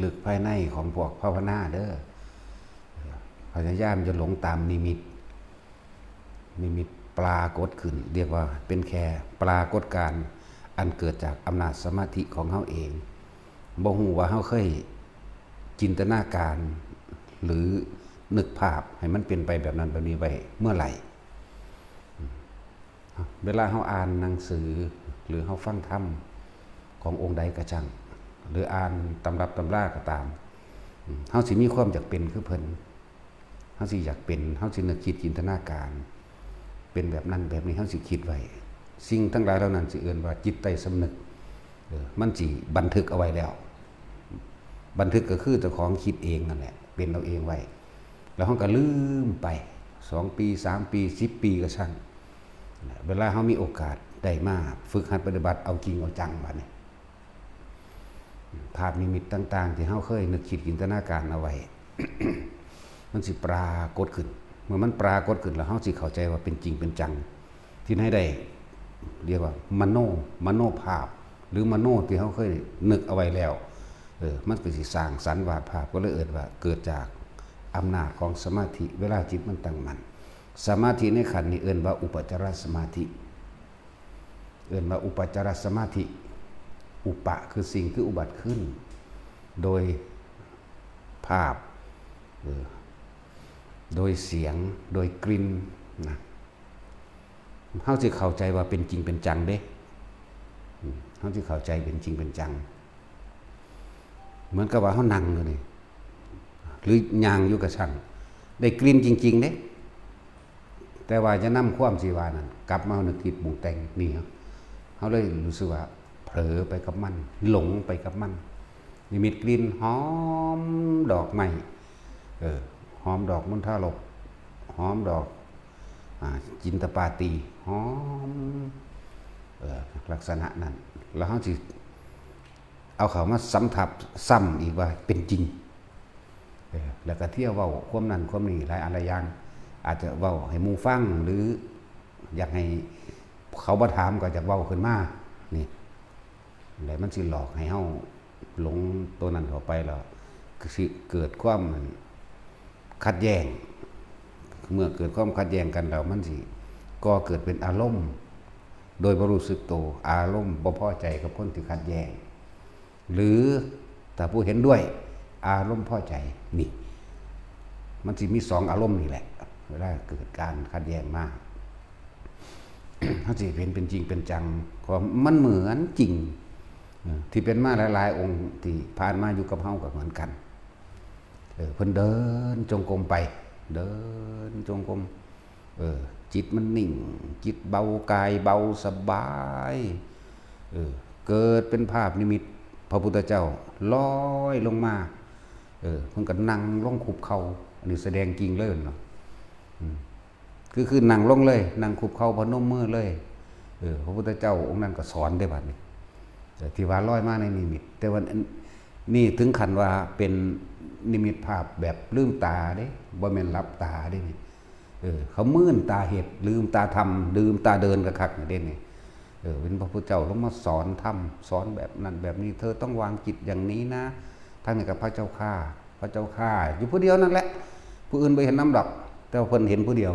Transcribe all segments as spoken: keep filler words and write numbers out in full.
ลึกๆภายในของพวกภาวนาเด้อ พยายามอย่าหลงตามนิมิต นิมิตปรากฏขึ้น เรียกว่าเป็นแค่ปรากฏการณ์อันเกิดจากอำนาจสมาธิของเฮาเอง บ่ฮู้ว่าเฮาเคยจินตนาการ หรือนึกภาพให้มันเป็นไปแบบนั้นแบบนี้ไว้เมื่อไหร่ เวลาเฮาอ่านหนังสือ หรือเฮาฟังธรรมขององค์ใดก็ช่าง หรืออ่านตำรับตำราก็ตาม เฮาสิมีความอยากเป็นคือเพิ่น เฮาสิอยากเป็น เฮาสินึกคิดจินตนาการ เป็นแบบนั้นแบบนี้ เฮาสิคิดไว้ สิ่งทั้งหลายเหล่านั้นสิเอิ้นว่าจิตใต้สำนึก เออ มันสิบันทึกเอาไว้แล้ว บันทึกก็คือเจ้าของคิดเองนั่นแหละ เป็นเอาเองไว้ แล้วเฮาก็ลืมไป สองปี สามปี สิบปีก็ช่าง เวลาเฮามีโอกาสได้มาฝึกหัดปฏิบัติเอาจริงเอาจังบาดนี้ ภาพนิมิตต่างๆที่เฮาเคยนึกคิดจินตนาการเอาไว้ มันสิปรากฏขึ้น เมื่อมันปรากฏขึ้นแล้วเฮาสิเข้าใจว่าเป็นจริงเป็นจัง ที่ไหนได้ เรียกว่ามโน มโนภาพ หรือมโนที่เฮาเคยนึกเอาไว้แล้ว เออ มันก็สิสร้างสรรค์วาดภาพ ก็เลยเอิ้นว่าเกิดจากอำนาจของสมาธิ เวลาจิตมันตั้งมั่น สมาธิในขั้นนี้เอิ้นว่าอุปจารสมาธิ เอิ้นว่าอุปจารสมาธิ อุปะคือสิ่ง คืออุบัติขึ้น โดยภาพ เออ โดยเสียง โดยกลิ่นนะ เฮาสิเข้าใจว่าเป็นจริงเป็นจังเด้ อืม เฮาสิเข้าใจเป็นจริงเป็นจัง เหมือนกับว่าเฮานั่งอยู่นี่ หรือย่างอยู่ก็ช่าง ได้กลิ่นจริงๆเด้ แต่ว่าจะนำความสิว่านั้นกลับมานึกคิดปรุงแต่งนี่ เฮาเลยรู้สึกว่าเผลอไปกับมัน หลงไปกับมัน นิมิตกลิ่นหอมดอกไม้ เออ หอมดอกมณฑารพ หอมดอก อ่า จินตปาตี หอม เออ ลักษณะนั้น แล้วเฮาสิเอาเข้ามาสำทับซ้ำอีกว่าเป็นจริง เออ แล้วก็เที่ยวเว้าความนั้นความนี้หลายอันหลายอย่าง อาจจะเว้าให้หมู่ฟัง หรืออยากให้เขามาถามก็จะเว้าขึ้นมา นี่ แล้วมันสิหลอกให้เฮาหลงตัวนั้นเข้าไปแล้ว ก็สิเกิดความขัดแย้ง เมื่อเกิดความขัดแย้งกันแล้วมันสิก่อเกิดเป็นอารมณ์ โดยบ่รู้สึกตัว อารมณ์บ่พอใจกับคนที่ขัดแย้ง หรือถ้าผู้เห็นด้วย อารมณ์พอใจ นี่ มันสิมีสองอารมณ์นี่แหละ เวลาเกิดการขัดแย้งมา เฮาสิเห็นเป็นจริงเป็นจัง เพราะมันเหมือนจริง เออ ที่เป็นมาหลายๆองค์ที่ผ่านมาอยู่กับเฮาก็เหมือนกัน เออ เพิ่นเดินจงกรมไป เดินจงกรม เออ จิตมันนิ่ง จิตเบา กายเบาสบาย เออ เกิดเป็นภาพนิมิต พระพุทธเจ้าลอยลงมา เออ เพิ่นก็นั่งลงคุกเข่า อันนี้แสดงจริงเลยเนาะ อืม คือ คือนั่งลงเลย นั่งคุกเข่าพนมมือเลย เออ พระพุทธเจ้าองค์นั้นก็สอนได้บัดนี้ แต่ที่ว่าลอยมาในนิมิต แต่ว่าอันนี่ถึงขั้นว่าเป็นนิมิตภาพแบบลืมตาเด้ บ่แม่นหลับตาเด้นี่ เออ เขามื่นตาเฮ็ด ลืมตาทำ ลืมตาเดินคักๆนี่เด้นี่ เออ เป็นพระพุทธเจ้าลงมาสอนธรรม สอนแบบนั้นแบบนี้ เธอต้องวางจิตอย่างนี้นะ ทั้งนี้กับพระเจ้าข้า พระเจ้าข้า อยู่ผู้เดียวนั่นแหละ ผู้อื่นบ่เห็นนำดอก แต่ว่าเพิ่นเห็นผู้เดียว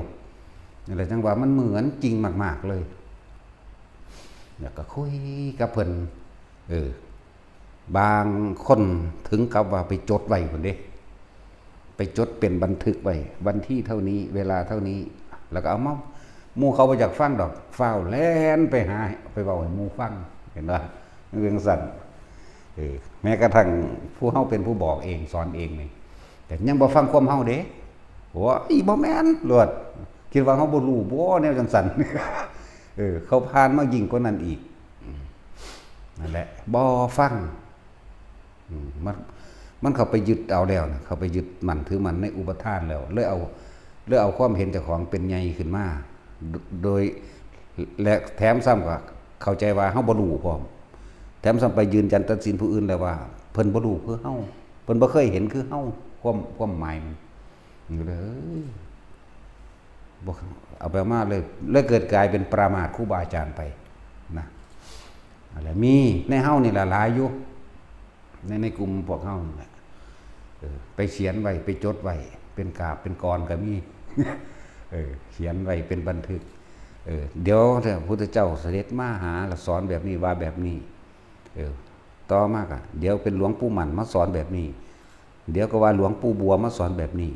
นั่นแหละจังว่ามันเหมือนจริงมากๆเลย แล้วก็คุยกับเพิ่น เออ บางคนถึงกับว่าไปจดไว้พุ้นเด้ ไปจดเป็นบันทึกไว้ วันที่เท่านี้ เวลาเท่านี้ แล้วก็เอามา หมู่เขาบ่อยากฟังดอก ฟ้าวแล่นไปหา ไปเว้าให้หมู่ฟัง เห็นบ่ มันเป็นจั่งซั้น เออ แม้กระทั่งผู้เฮาเป็นผู้บอกเอง สอนเองนี่ แต่ยังบ่ฟังความเฮาเด้ โอ้ย บ่แม่นโลด คิดว่าเฮาบ่รู้บ่ แนวจั่งซั้น เออ เขาผ่านมายิ่งกว่านั้นอีก อืม นั่นแหละ บ่ฟัง อืม มัน มันเข้าไปยึดเอาแล้วนะ เข้าไปยึดมั่นถือมั่นในอุปาทานแล้ว เลยเอา เลยเอาความเห็นเจ้าของเป็นใหญ่ขึ้นมา โด- โดย และแถมซ้ำก็เข้าใจว่าเฮาบ่รู้พร้อม แถมซ้ำไปยืนยันตัดสินผู้อื่นแล้วว่า เพิ่นบ่รู้คือเฮา เพิ่นบ่เคยเห็นคือเฮา ความ ความหมายมัน เลย บ่ เอาไปมาเลย เลยเกิดกลายเป็นประมาทครูบาอาจารย์ไปนะ อะไร มีในเฮานี่ล่ะหลายอยู่ ในในกลุ่มพวกเฮานั่นแหละ เออ ไปเขียนไว้ ไปจดไว้ เป็นกาบเป็นกรก็มี เออ เขียนไว้เป็นบันทึก เออ เดี๋ยวเนี่ยพระพุทธเจ้าเสด็จมาหา แล้วสอนแบบนี้ ว่าแบบนี้ เออ ต่อมาก็เดี๋ยวเป็นหลวงปู่หมั่นมาสอนแบบนี้ เดี๋ยวก็ว่าหลวงปู่บัวมาสอนแบบนี้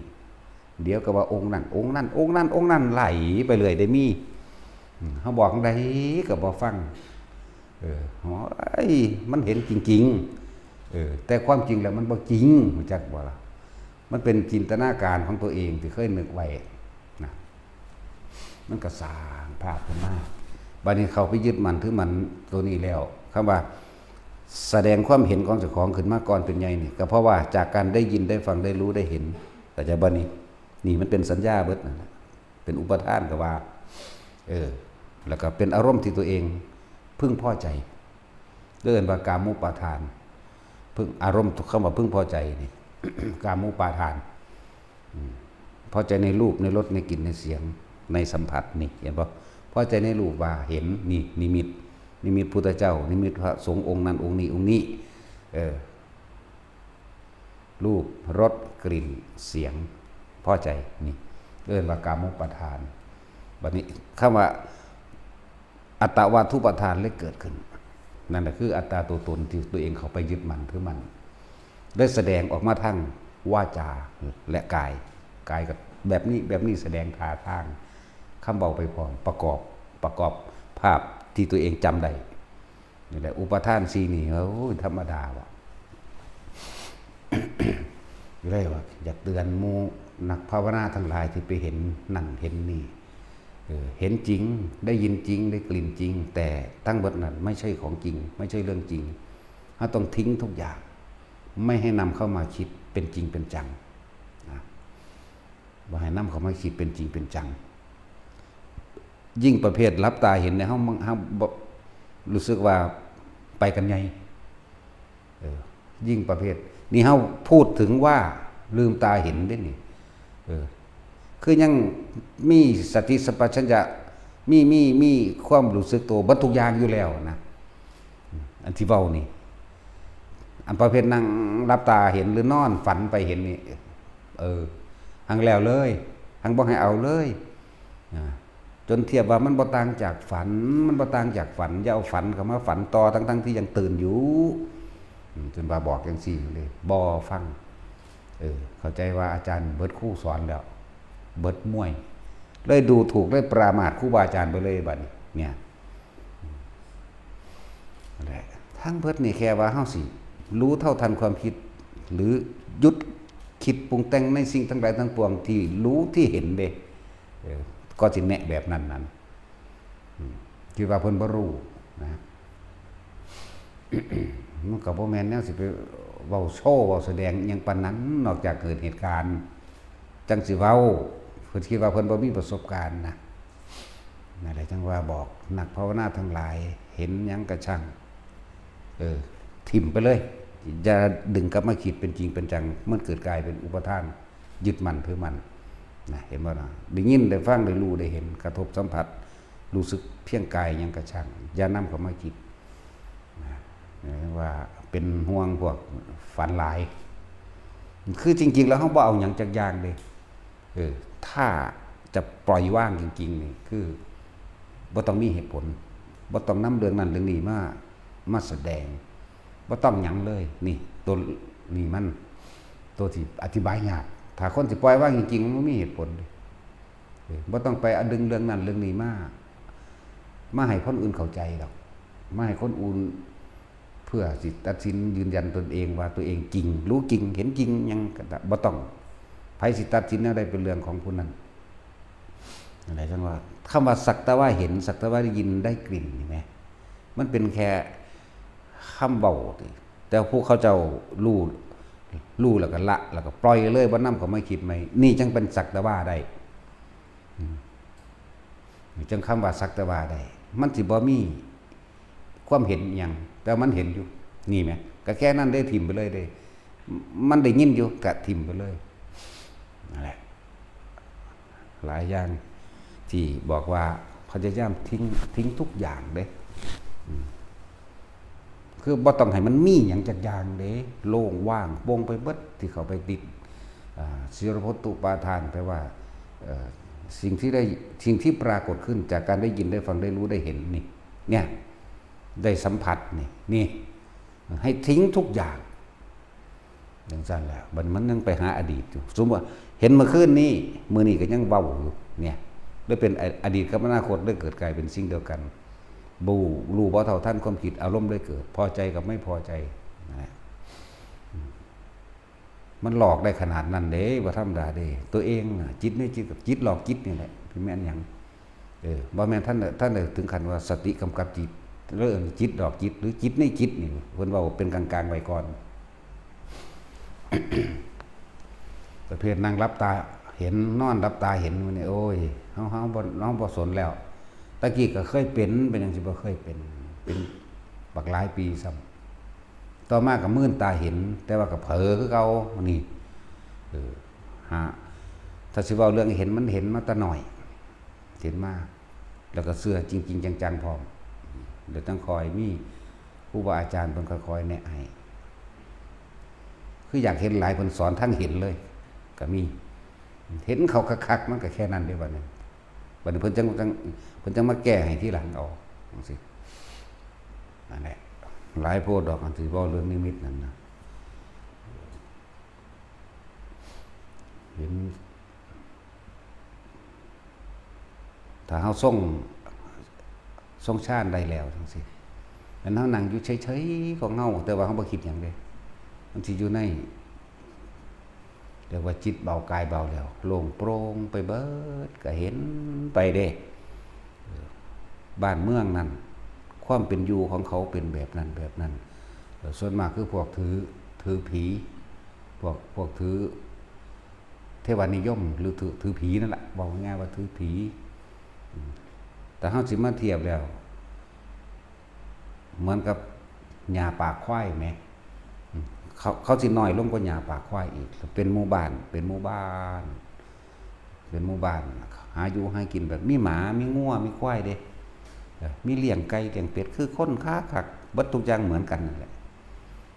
เดี๋ยวก็ว่าองค์นั้น องค์นั้น องค์นั้น องค์นั้น ไหลไปเรื่อย ได้มี อืม เฮาบอกจั่งใดก็บ่ฟัง เออ โอ้ย มันเห็นจริงๆ เออ แต่ความจริงแล้วมันบ่จริง รู้จักบ่ล่ะ มันเป็นจินตนาการของตัวเองที่เคยนึกไว้นะ มันก็สร้างภาพขึ้นมา บัดนี้เข้าไปยึดมั่นถือมั่นตัวนี้แล้ว คำว่าแสดงความเห็นของเจ้าของขึ้นมาก่อนเป็นใหญ่นี่ ก็เพราะว่าจากการได้ยินได้ฟังได้รู้ได้เห็น เข้าใจบ่นี่ นี่มันเป็นสัญญาเบิดนั่นแหละ เป็นอุปาทานก็ว่า เออ แล้วก็เป็นอารมณ์ที่ตัวเองพึงพอใจ เรียกว่ากามุปาทาน พึง อารมณ์คำว่าพึงพอใจนี่ กามุปาทาน อืม พอใจในรูป ในรส ในกลิ่น ในเสียง ในสัมผัสนี่ เห็นบ่ พอใจในรูปว่าเห็น นี่ นิมิต นิมิตพุทธเจ้า นิมิตพระสงฆ์องค์นั้นองค์นี้องค์นี้ เออ รูป รส กลิ่น เสียง พอใจ นี่ เอิ้นว่ากามุปาทาน บัดนี้คำว่า อัตตวาทุปาทานเลยเกิดขึ้น นั่นแหละคืออัตตาตัวตนที่ตัวเองเข้าไปยึดมั่นถือมั่น ได้แสดงออกมาทางวาจาและกาย กายก็แบบนี้ แบบนี้ แสดงท่าทาง คำเว้าไปพร้อม ประกอบ ประกอบภาพที่ตัวเองจำได้ นี่แหละ อุปาทานสี่นี่ โอ้ย ธรรมดาว่ะ เลยว่า อยากเตือนหมู่นักภาวนาทั้งหลายที่ไปเห็นนั่นเห็นนี่ เออ เห็นจริง ได้ยินจริง ได้กลิ่นจริง แต่ทั้งหมดนั้นไม่ใช่ของจริง ไม่ใช่เรื่องจริง เราต้องทิ้งทุกอย่าง ไม่ให้นำเข้ามาคิดเป็นจริงเป็นจังนะ บ่ให้นำเข้ามาคิดเป็นจริงเป็นจัง ยิ่งประเภทหลับตาเห็นเนี่ย เฮา เฮาบ่ รู้สึกว่าไปกันใหญ่ เออ ยิ่งประเภท นี่เฮาพูดถึงว่าลืมตาเห็นเด้นี่ เออ คือยังมีสติสัมปชัญญะ มี มี มีความรู้สึกตัวเบิดทุกอย่างอยู่แล้วนะ อันที่เว้านี่ อันประเภทนั่งหลับตาเห็นหรือนอนฝันไปเห็นนี่ เออ หังแล้วเลย หังบ่ให้เอาเลย อ่า จนเทียบว่ามันบ่ต่างจากฝัน มันบ่ต่างจากฝัน อย่าเอาฝันเข้ามาฝันต่อ ทั้งๆที่ยังตื่นอยู่ อืม จนว่าบอกจังซี่เลย บ่ฟัง เออ เข้าใจว่าอาจารย์เบิดครูสอนแล้ว เบิดมวย เลยดูถูก เลยประมาทครูบาอาจารย์ไปเลยบัดนี้ เนี่ย นั่นแหละ ทั้งเบิดนี่แค่ว่าเฮาสิรู้เท่าทันความคิด หรือหยุดคิดปรุงแต่งในสิ่งทั้งหลายทั้งปวงที่รู้ที่เห็นเด้ เออ ก็สิแนะแบบนั้นนั้น อืม คิดว่าเพิ่นบ่รู้นะ มันก็บ่แม่นแนวสิไปเว้าโชว์ เว้าแสดงอิหยังปานนั้น นอกจากเกิดเหตุการณ์ จั่งสิเว้า เพิ่นคิดว่าเพิ่นบ่มีประสบการณ์นะ นั่นแหละจั่งว่าบอกนักภาวนาทั้งหลาย เห็นหยังกะช่าง เออ ถิ่มไปเลย อย่าดึงกลับมาคิดเป็นจริงเป็นจัง มันเกิดกลายเป็นอุปาทาน ยึดมั่นถือมั่น นะ เห็นบ่นะ ได้ยิน ได้ฟัง ได้รู้ ได้เห็น กระทบสัมผัส รู้สึกเพียงกายหยังกะช่าง อย่านำเข้ามาคิด นะ เรียกว่าเป็นห่วงพวกฝันหลาย คือจริงๆแล้วเฮาบ่เอาหยังจักอย่างเด้ เออ ถ้าจะปล่อยวางจริงๆนี่ คือบ่ต้องมีเหตุผล บ่ต้องนำเรื่องนั้นเรื่องนี้มา มาแสดง บ่ต้องหยังเลย นี่ ตัวนี้มัน ตัวที่อธิบายยาก ถ้าคนสิปล่อยวางจริงๆ มันบ่มีเหตุผลเด้ เออ บ่ต้องไปเอาดึงเรื่องนั้นเรื่องนี้มา มาให้คนอื่นเข้าใจดอก มาให้คนอื่น เพื่อสิตัดสินยืนยันตนเองว่าตัวเองจริง รู้จริง เห็นจริง หยังก็ได้ บ่ต้อง ไผสิตัดสินแนวใดเป็นเรื่องของผู้นั้น นั่นแหละจั่งว่า คำว่าสักแต่ว่าเห็น สักแต่ว่าได้ยิน ได้กลิ่น นี่แหม มันเป็นแค่คำเว้าติ แต่ผู้เขาเจ้ารู้ รู้แล้วก็ละ แล้วก็ปล่อยเลย บ่นำเข้ามาคิดใหม่ นี่จั่งเป็นสักแต่ว่าได้ อืม นี่จั่งคำว่าสักแต่ว่าได้ มันสิบ่มีความเห็นอิหยัง แต่มันเห็นอยู่ นี่แหม ก็แค่นั้นเด้ ถิ่มไปเลยเด้ มันได้ยินอยู่ ก็ถิ่มไปเลย นั่นแหละ หลายอย่างที่บอกว่าพยายามทิ้ง ทิ้งทุกอย่างเด้ อืม คือบ่ต้องให้มันมีหยังจักอย่างเด้ โล่งว่างโปร่งไปเบิดที่เขาไปติด อ่า สิรพตุปาทาน แปลว่า เอ่อ สิ่งที่ได้ สิ่งที่ปรากฏขึ้นจากการได้ยินได้ฟังได้รู้ได้เห็นนี่ เนี่ย ได้สัมผัสนี่ นี่ ให้ทิ้งทุกอย่าง จั่งซั้นแหละ บัดมันยังไปหาอดีตอยู่ สมมุติว่าเห็นเมื่อคืนนี้ มื้อนี้ก็ยังเว้าอยู่ เนี่ย เลยเป็นอ อดีตกับอนาคตเลยเกิดกลายเป็นสิ่งเดียวกัน บ่ รู้บ่เท่าทันความคิด อารมณ์เลยเกิด พอใจกับไม่พอใจ นั่นแหละ อืม มันหลอกได้ขนาดนั้นเด้ บ่ธรรมดาเด้ ตัวเองน่ะ จิตในจิตกับจิตหลอกจิตนี่แหละ สิแม่นหยัง เออ บ่แม่นท่าน ท่านได้ถึงขั้นว่าสติกำกับจิต หรือจิตหลอกจิต หรือจิตในจิตนี่ เพิ่นเว้าเป็นกลางๆไว้ก่อน ประเภทนั่งหลับตาเห็น นอนหลับตาเห็นมันนี่ โอ้ย เฮา เฮาบ่ เฮาบ่สนแล้ว ตะกี้ก็เคยเป็น เป็นหยังสิบ่เคยเป็น เป็นบักหลายปีซ้ำ ต่อมาก็มื่นตาเห็น แต่ว่าก็เผลอคือเก่า นี่ เออ ฮะ ถ้าสิเว้าเรื่องเห็น มันเห็นมาแต่น้อย เห็นมา แล้วก็เชื่อจริงๆจังๆพร้อม เดี๋ยวต้องคอยมีครูบาอาจารย์เพิ่นค่อยๆแนะให้ คืออยากเห็นหลาย เพิ่นสอนทั้งเห็นเลย ก็มี เห็นเขาคักๆ มันก็แค่นั้นเด้ บัดนี้ บัดนี้เพิ่นจั่ง จั่ง เพิ่นจั่งมาแก้ให้ทีหลังเอา จั่งซี้ นั่นแหละ หลายโพดดอก อันที่เว้าเรื่องนิมิตนั่นนะ เห็น ถ้าเฮาทรง ทรงฌานได้แล้วจั่งซี้ แม่นเฮานั่งอยู่เฉยๆของเฮา แต่ว่าเฮาบ่คิดหยังเด้ มันสิอยู่ใน เรียกว่าจิตเบากายเบาแล้ว โล่งโปร่งไปเบิด ก็เห็นไปเด้ เออ บ้านเมืองนั่น ความเป็นอยู่ของเขาเป็นแบบนั้นแบบนั้น เออ ส่วนมากคือพวกถือ ถือผี พวก พวกถือเทวานิยม หรือถือ ถือผีนั่นแหละ เว้าง่ายๆว่าถือผี อืม แต่เฮาสิมาเทียบแล้ว เหมือนกับหญ้าปากควายแหม อืม เขา เขาสิน้อยลงกว่าหญ้าปากควายอีก เป็นหมู่บ้าน เป็นหมู่บ้าน เป็นหมู่บ้าน หาอยู่หากินแบบมีหมา มีงัว มีควายเด้ เออ มีเลี้ยงไก่ เลี้ยงเป็ด คือคนค้าคัก เบิดทุกอย่างเหมือนกันนั่นแหละ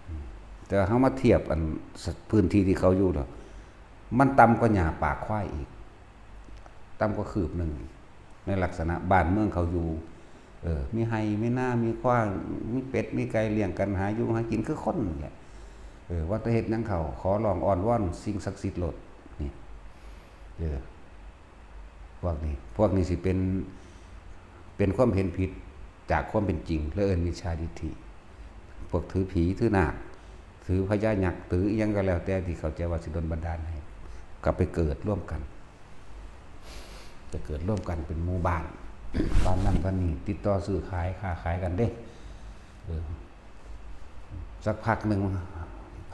อืม แต่เฮามาเทียบอัน พื้นที่ที่เขาอยู่แล้ว มันต่ำกว่าหญ้าปากควายอีก ต่ำกว่าคืบหนึ่ง ในลักษณะบ้านเมืองเขาอยู่ เออ มีไฮ่ มีนา มีควาย มีเป็ด มีไก่ เลี้ยงกัน หาอยู่หากินคือคนนั่นแหละ เออ ว่าแต่เฮ็ดหยังเขา ขอร้องอ้อนวอนสิ่งศักดิ์สิทธิ์โลด นี่ เออ พวกนี้ พวกนี้สิเป็น เป็นความเห็นผิดจากความเป็นจริง และเอิ้นมิจฉาทิฏฐิ พวกถือผี ถือนาค ถือพญายักษ์ ถืออิหยังก็แล้วแต่ที่เข้าใจว่าสิดลบันดาลให้ ก็ไปเกิดร่วมกัน จะเกิดร่วมกันเป็นหมู่บ้าน บ้านนั่นบ้านนี้ ติดต่อซื้อขาย ค้าขายกันเด้ เออ สักพักหนึ่ง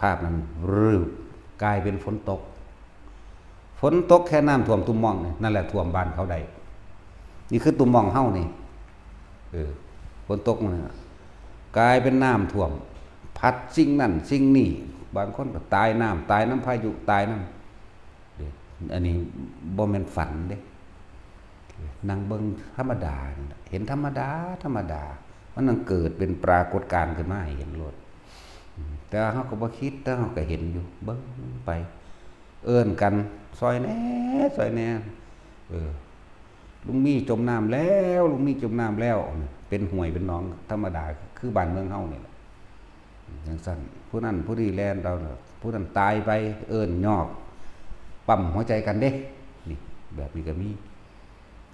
ภาพนั้น รึบ กลายเป็นฝนตก ฝนตกแค่น้ำท่วมตุ่มม่องนี่ นั่นแหละท่วมบ้านเขาได้ นี่คือตุ่มม่องเฮานี่ เออ ฝนตกมันน่ะ กลายเป็นน้ำท่วม พัดสิ่งนั่นสิ่งนี่ บางคนก็ตายน้ำ ตายนำพายุ ตายนำ เด้ อันนี้บ่แม่นฝันเด้ นั่งเบิ่งธรรมดานี่ล่ะ เห็นธรรมดา ธรรมดา มันนั่งเกิดเป็นปรากฏการณ์ขึ้นมาให้เห็นโลด อืม แต่ว่าเฮาก็บ่คิด แต่เฮาก็เห็นอยู่ เบิ่งไป เอิ้นกัน "ซ่อยแหน่ ซ่อยแหน่ เออ ลุงมีจมน้ำแล้ว ลุงมีจมน้ำแล้ว" เป็นห้วยเป็นหนองธรรมดา คือบ้านเมืองเฮานี่แหละ จั่งซั้น ผู้นั้นผู้นี้แล่นเอาเนาะ ผู้นั้นตายไป เอิ้นยอก ปั๊มหัวใจกันเด้ นี่ แบบนี้ก็มี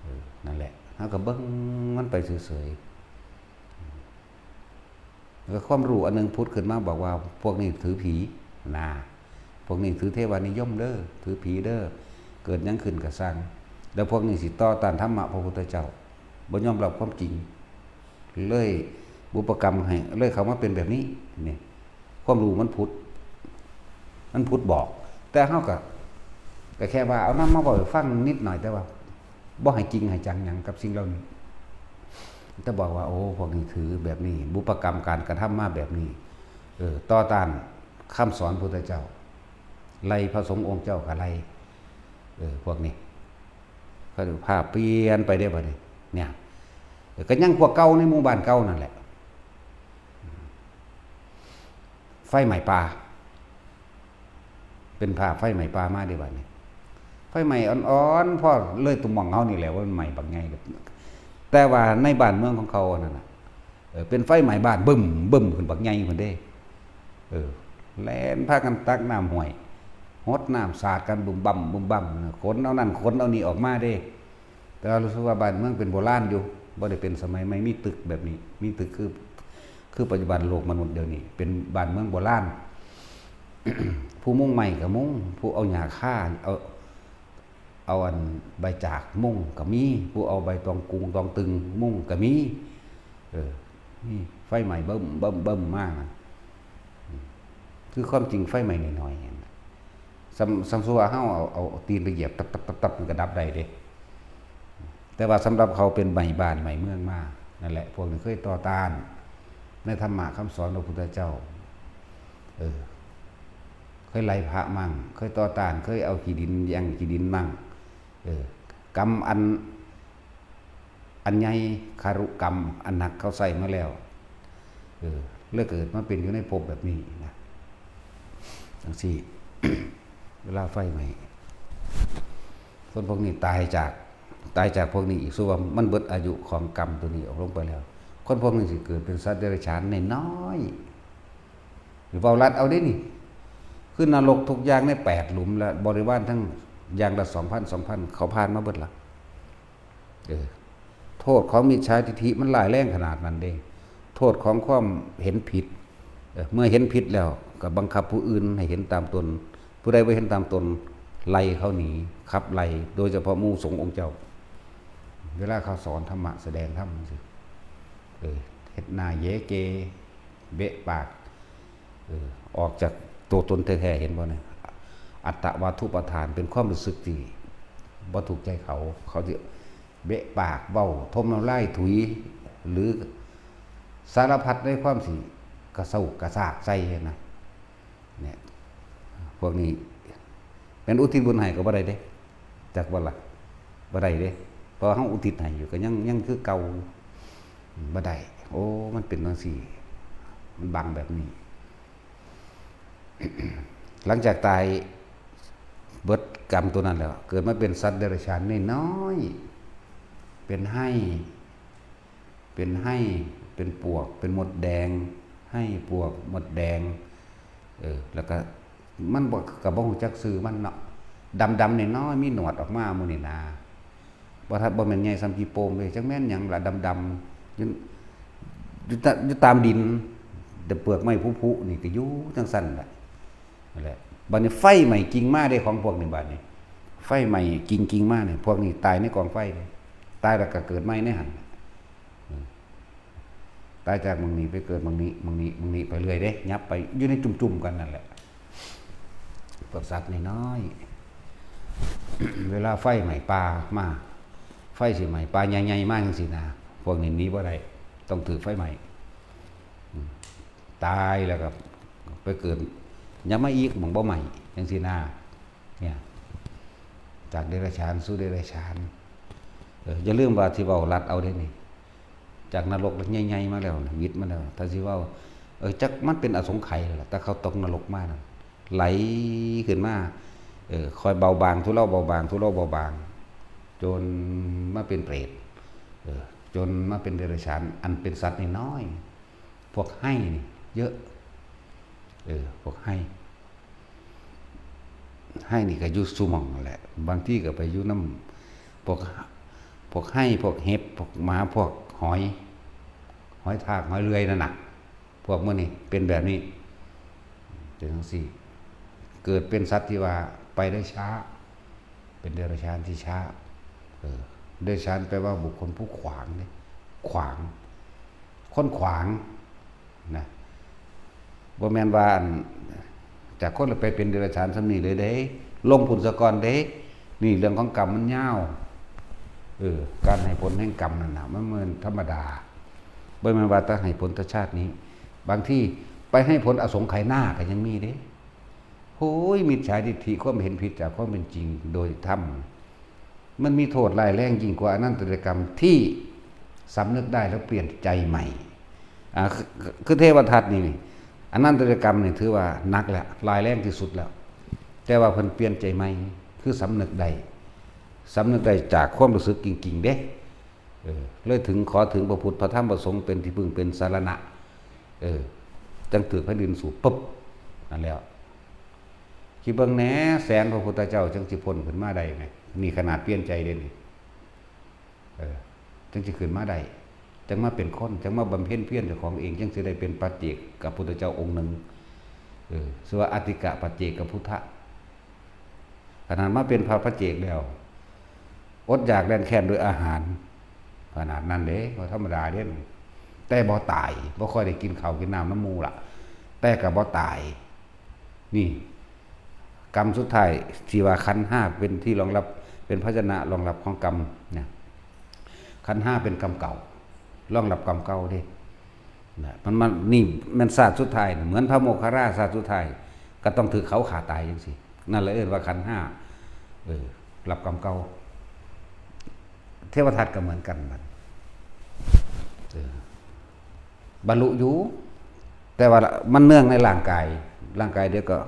เออ นั่นแหละ เฮาก็เบิ่งมันไปเฉยๆ แล้วความรู้อันหนึ่งผุดขึ้นมาบอกว่า พวกนี้ถือผี น่า พวกนี้ถือเทวานิยมเด้อ ถือผีเด้อ เกิดหยังขึ้นก็ซ่าง แล้วพวกนี้สิต่อต้านธรรมะพระพุทธเจ้า บ่ยอมรับความจริง เลยบุพกรรมให้ เลยเข้ามาเป็นแบบนี้ นี่ ความรู้มันผุด มันผุดบอก แต่เฮาก็ ก็แค่ว่าเอานำมาเว้าให้ฟังนิดหน่อย แต่ว่าบ่ให้จริงให้จังหยังกับสิ่งเหล่านี้ แต่บอกว่า โอ้ พวกนี้ถือแบบนี้ บุพกรรมการกระทำมาแบบนี้ เออ ต่อต้านคำสอนพุทธเจ้า ไล่พระสงฆ์องค์เจ้าก็ไล่ เออ พวกนี้ เขาภาพเปลี่ยนไปได้บัดนี้ เนี่ย เออ ก็ยังพวกเก่าในหมู่บ้านเก่านั่นแหละ ไฟไหม้ป่า เป็นภาพไฟไหม้ป่ามาเด้บัดนี้ ไฟไหม้อ่อนๆ พอเลยตุ่มหม่องเฮานี่แหละ ว่ามันไหม้บักใหญ่ แต่ว่าในบ้านเมืองของเขานั่นน่ะ เออ เป็นไฟไหม้บ้านบึ้มบึ้มขึ้นบักใหญ่พุ้นเด้ เออ แล่นพากันตักน้ำห้วย หดน้ำสาดกันบึ้มบั้มบึ้มบั้ม ขนเอานั่นขนเอานี่ออกมาเด้ แต่ว่ารู้สึกว่าบ้านเมืองเป็นโบราณอยู่ บ่ได้เป็นสมัยใหม่ มีตึกแบบนี้ มีตึกคือ คือปัจจุบันโลกมนุษย์เดี๋ยวนี้ เป็นบ้านเมืองโบราณ ผู้มุงไม้ก็มุง ผู้เอาหญ้าคา เอา เอาอันใบจากมุงก็มี ผู้เอาใบตองกุงตองตึงมุงก็มี เออ นี่ไฟไหม้เบิ่มเบิ่มเบิ่มมากนะ อืม คือความจริงไฟไหม้น้อยๆ เนี่ยนะ สำ สำสมมุติว่าเฮาเอา เอาตีนไปเหยียบตับตับตับตับ มันก็ดับได้เด้ แต่ว่าสำหรับเขาเป็นไหม้บ้านไหม้เมืองมา นั่นแหละ พวกนี้เคยต่อต้านในธรรมะคำสอนพระพุทธเจ้า เออ เคยไล่พระมั่ง เคยต่อต้าน เคยเอาขี้ดินแย่งขี้ดินมั่ง เออ กรรมอัน อันใหญ่ คารุกรรมอันหนักเขาใส่มาแล้ว เออ เลยเกิดมาเป็นอยู่ในภพแบบนี้นะ จังซี่ เวลาไฟไหม้ คนพวกนี้ตายจาก ตายจากพวกนี้อีก ส่วนว่ามันเบิดอายุของกรรมตัวนี้ออกลงไปแล้ว คนพวกนี้สิเกิดเป็นสัตว์เดรัจฉานน้อยๆ หรือเว้าลัดเอาเด้นี่ คือนรกทุกอย่างในแปดหลุม และบริวารทั้งอย่างละสองพัน สองพัน เขาผ่านมาเบิดละ เออ โทษของมิจฉาทิฏฐิมันร้ายแรงขนาดนั้นเด้ โทษของความเห็นผิด เออ เมื่อเห็นผิดแล้วก็บังคับผู้อื่นให้เห็นตามตน ผู้ใดบ่เห็นตามตน ไล่เขาหนี ขับไล่ โดยเฉพาะหมู่สงฆ์องค์เจ้า เวลาเขาสอนธรรมะ แสดงธรรมจังซี้ เออ เฮ็ดหน้าเยเก เบะปาก เออ ออกจากตัวตนแท้ๆ เห็นบ่เนี่ย อัตตวาทุปาทาน เป็นความรู้สึกที่บ่ถูกใจเขา เขาสิเบะปากเว้า ถมน้ำลายถุย หรือสารพัดในความสิกระเซากระซากใส่นะ เนี่ย พวกนี้เป็นอุทิศบุญให้ก็บ่ได้เด้ จักบ่ล่ะ บ่ได้เด้ เพราะเฮาอุทิศให้อยู่ก็ยัง ยังคือเก่า บ่ได้ โอ้ มันเป็นจังซี่ มันบังแบบนี้ หลังจากตายเบิดกรรมตัวนั้นแล้ว เกิดมาเป็นสัตว์เดรัจฉานน้อยๆ เป็นไฮ่ เป็นไฮ่ เป็นปวก เป็นมดแดง ไฮ่ ปวก มดแดง เออ แล้วก็มันบ่ ก็บ่ฮู้จักชื่อมันเนาะ ดำๆ น้อยๆ มีหนวดออกมาหมู่นี่นะ บ่ทัน บ่แม่นใหญ่ส่ำขี้โป่งเด้ จักแม่นหยังล่ะ ดำๆ อยู่ อยู่ตะ อยู่ตามดิน แต่เปลือกไม้ผุๆ นี่ก็อยู่จังซั่นล่ะ นั่นแหละ บัดนี้ไฟไหม้กิ่งมาเด้ของพวกนี้ บัดนี้ ไฟไหม้กิ่ง กิ่งมานี่ พวกนี้ตายในกองไฟเด้ ตายแล้วก็เกิดใหม่ในหั่น อืม ตายจากหม่องนี้ไปเกิดหม่องนี้ หม่องนี้ หม่องนี้ไปเรื่อยเด้ ยับไปอยู่ในจุ่มๆ กันนั่นแหละ พวกสัตว์น้อยๆ เวลาไฟไหม้ป่ามา ไฟสิไหม้ป่าใหญ่ๆ มาจังซี่นะ พวกนี้หนีบ่ได้ ต้องถืกไฟไหม้ อืม ตายแล้วก็ไปเกิด ยังมาอีกหม่องบ่ไหม้จังซี่นะ เนี่ย จากเดรัจฉานสู่เดรัจฉาน เออ อย่าลืมว่าที่เว้าลัดเอาเด้นี่ จากนรกใหญ่ๆ มาแล้วนะ หวิดมาแล้ว ถ้าสิเว้า เออ จักมันเป็นอสงไขยแล้วล่ะ แต่เขาตกนรกมานั่น ไหลขึ้นมา เออ ค่อยเบาบางทุเลาเบาบาง ทุเลาเบาบาง จนมาเป็นเปรต เออ จนมาเป็นเดรัจฉาน อันเป็นสัตว์น้อยๆ พวกไฮ่นี่เยอะ เออ พวกไฮ่ ไฮ่นี่ก็อยู่ซุหม่องนั่นแหละ บางทีก็ไปอยู่นำพวก พวกไฮ่ พวกเห็บ พวกหมา พวกหอย หอยทาก หอยเลื่อยนั่นน่ะ พวกหมู่นี้เป็นแบบนี้ เป็นจังซี่ เกิดเป็นสัตว์ที่ว่าไปได้ช้า เป็นเดรัจฉานที่ช้า เออ เดรัจฉานแปลว่าบุคคลผู้ขวางเนี่ย ขวาง คนขวาง นะ บ่แม่นว่าอัน จากคนละไปเป็นเดรัจฉานส่ำนี้เลยเด้ ลงพุ้นซะก่อนเด้ นี่เรื่องของกรรมมันยาว เออ การให้ผลแห่งกรรมนั่นน่ะ มันบ่แม่นธรรมดา บ่แม่นว่าแต่ให้ผลแต่ชาตินี้ บางทีไปให้ผลอสงไขยหน้าก็ยังมีเด้ โอ้ย มิจฉาทิฏฐิ ความเห็นผิดจากความเป็นจริงโดยธรรม มันมีโทษร้ายแรงยิ่งกว่าอนันตริยกรรมที่สำนึกได้แล้วเปลี่ยนใจใหม่ อ่า คือ คือเทวทัตนี่ อนันตริยกรรมนี่ถือว่าหนักแล้ว ร้ายแรงที่สุดแล้ว แต่ว่าเพิ่นเปลี่ยนใจใหม่ คือสำนึกได้ สำนึกได้จากความรู้สึกจริงๆเด้ เออ เลยถึง ขอถึงพระพุทธพระธรรมพระสงฆ์เป็นที่พึ่งเป็นสรณะ เออ จั่งถืกแผ่นดินสูบปุ๊บ นั่นแล้ว คิดเบิ่งแหน่ แสนพระพุทธเจ้าจั่งสิพ้นขึ้นมาได้ไง นี่ขนาดเปลี่ยนใจเด้นี่ เออ จั่งสิขึ้นมาได้ จั่งมาเป็นคน จั่งมาบำเพ็ญเพียรเจ้าของเอง จั่งสิได้เป็นปัจเจกพุทธเจ้าองค์หนึ่ง เออ ชื่อว่าอัตถิกะปัจเจกพุทธะ ขนาดมาเป็นพระปัจเจกแล้ว อดอยากแลนแค้นด้วยอาหาร ขนาดนั้นเด้ บ่ธรรมดาเด้ แต่บ่ตาย บ่ค่อยได้กินข้าวกินน้ำนำหมู่ล่ะ แต่ก็บ่ตาย นี่ กรรมสุดท้ายที่ว่าขันธ์ห้าเป็นที่รองรับ เป็นภาชนะรองรับของกรรมเนี่ย ขันธ์ห้าเป็นกรรมเก่า รองรับกรรมเก่าเด้ นะ มัน มัน นี่แม่นชาติสุดท้ายน่ะ เหมือนพระโมคคัลลาชาติสุดท้าย ก็ต้องถืกเขาฆ่าตายจั่งซี้ นั่นแหละเอิ้นว่าขันธ์ห้า เออ รับกรรมเก่า เทวทัตก็เหมือนกันบัด เออ บรรลุอยู่ แต่ว่ามันเนื่องในร่างกาย ร่างกายเดี๋ยวก็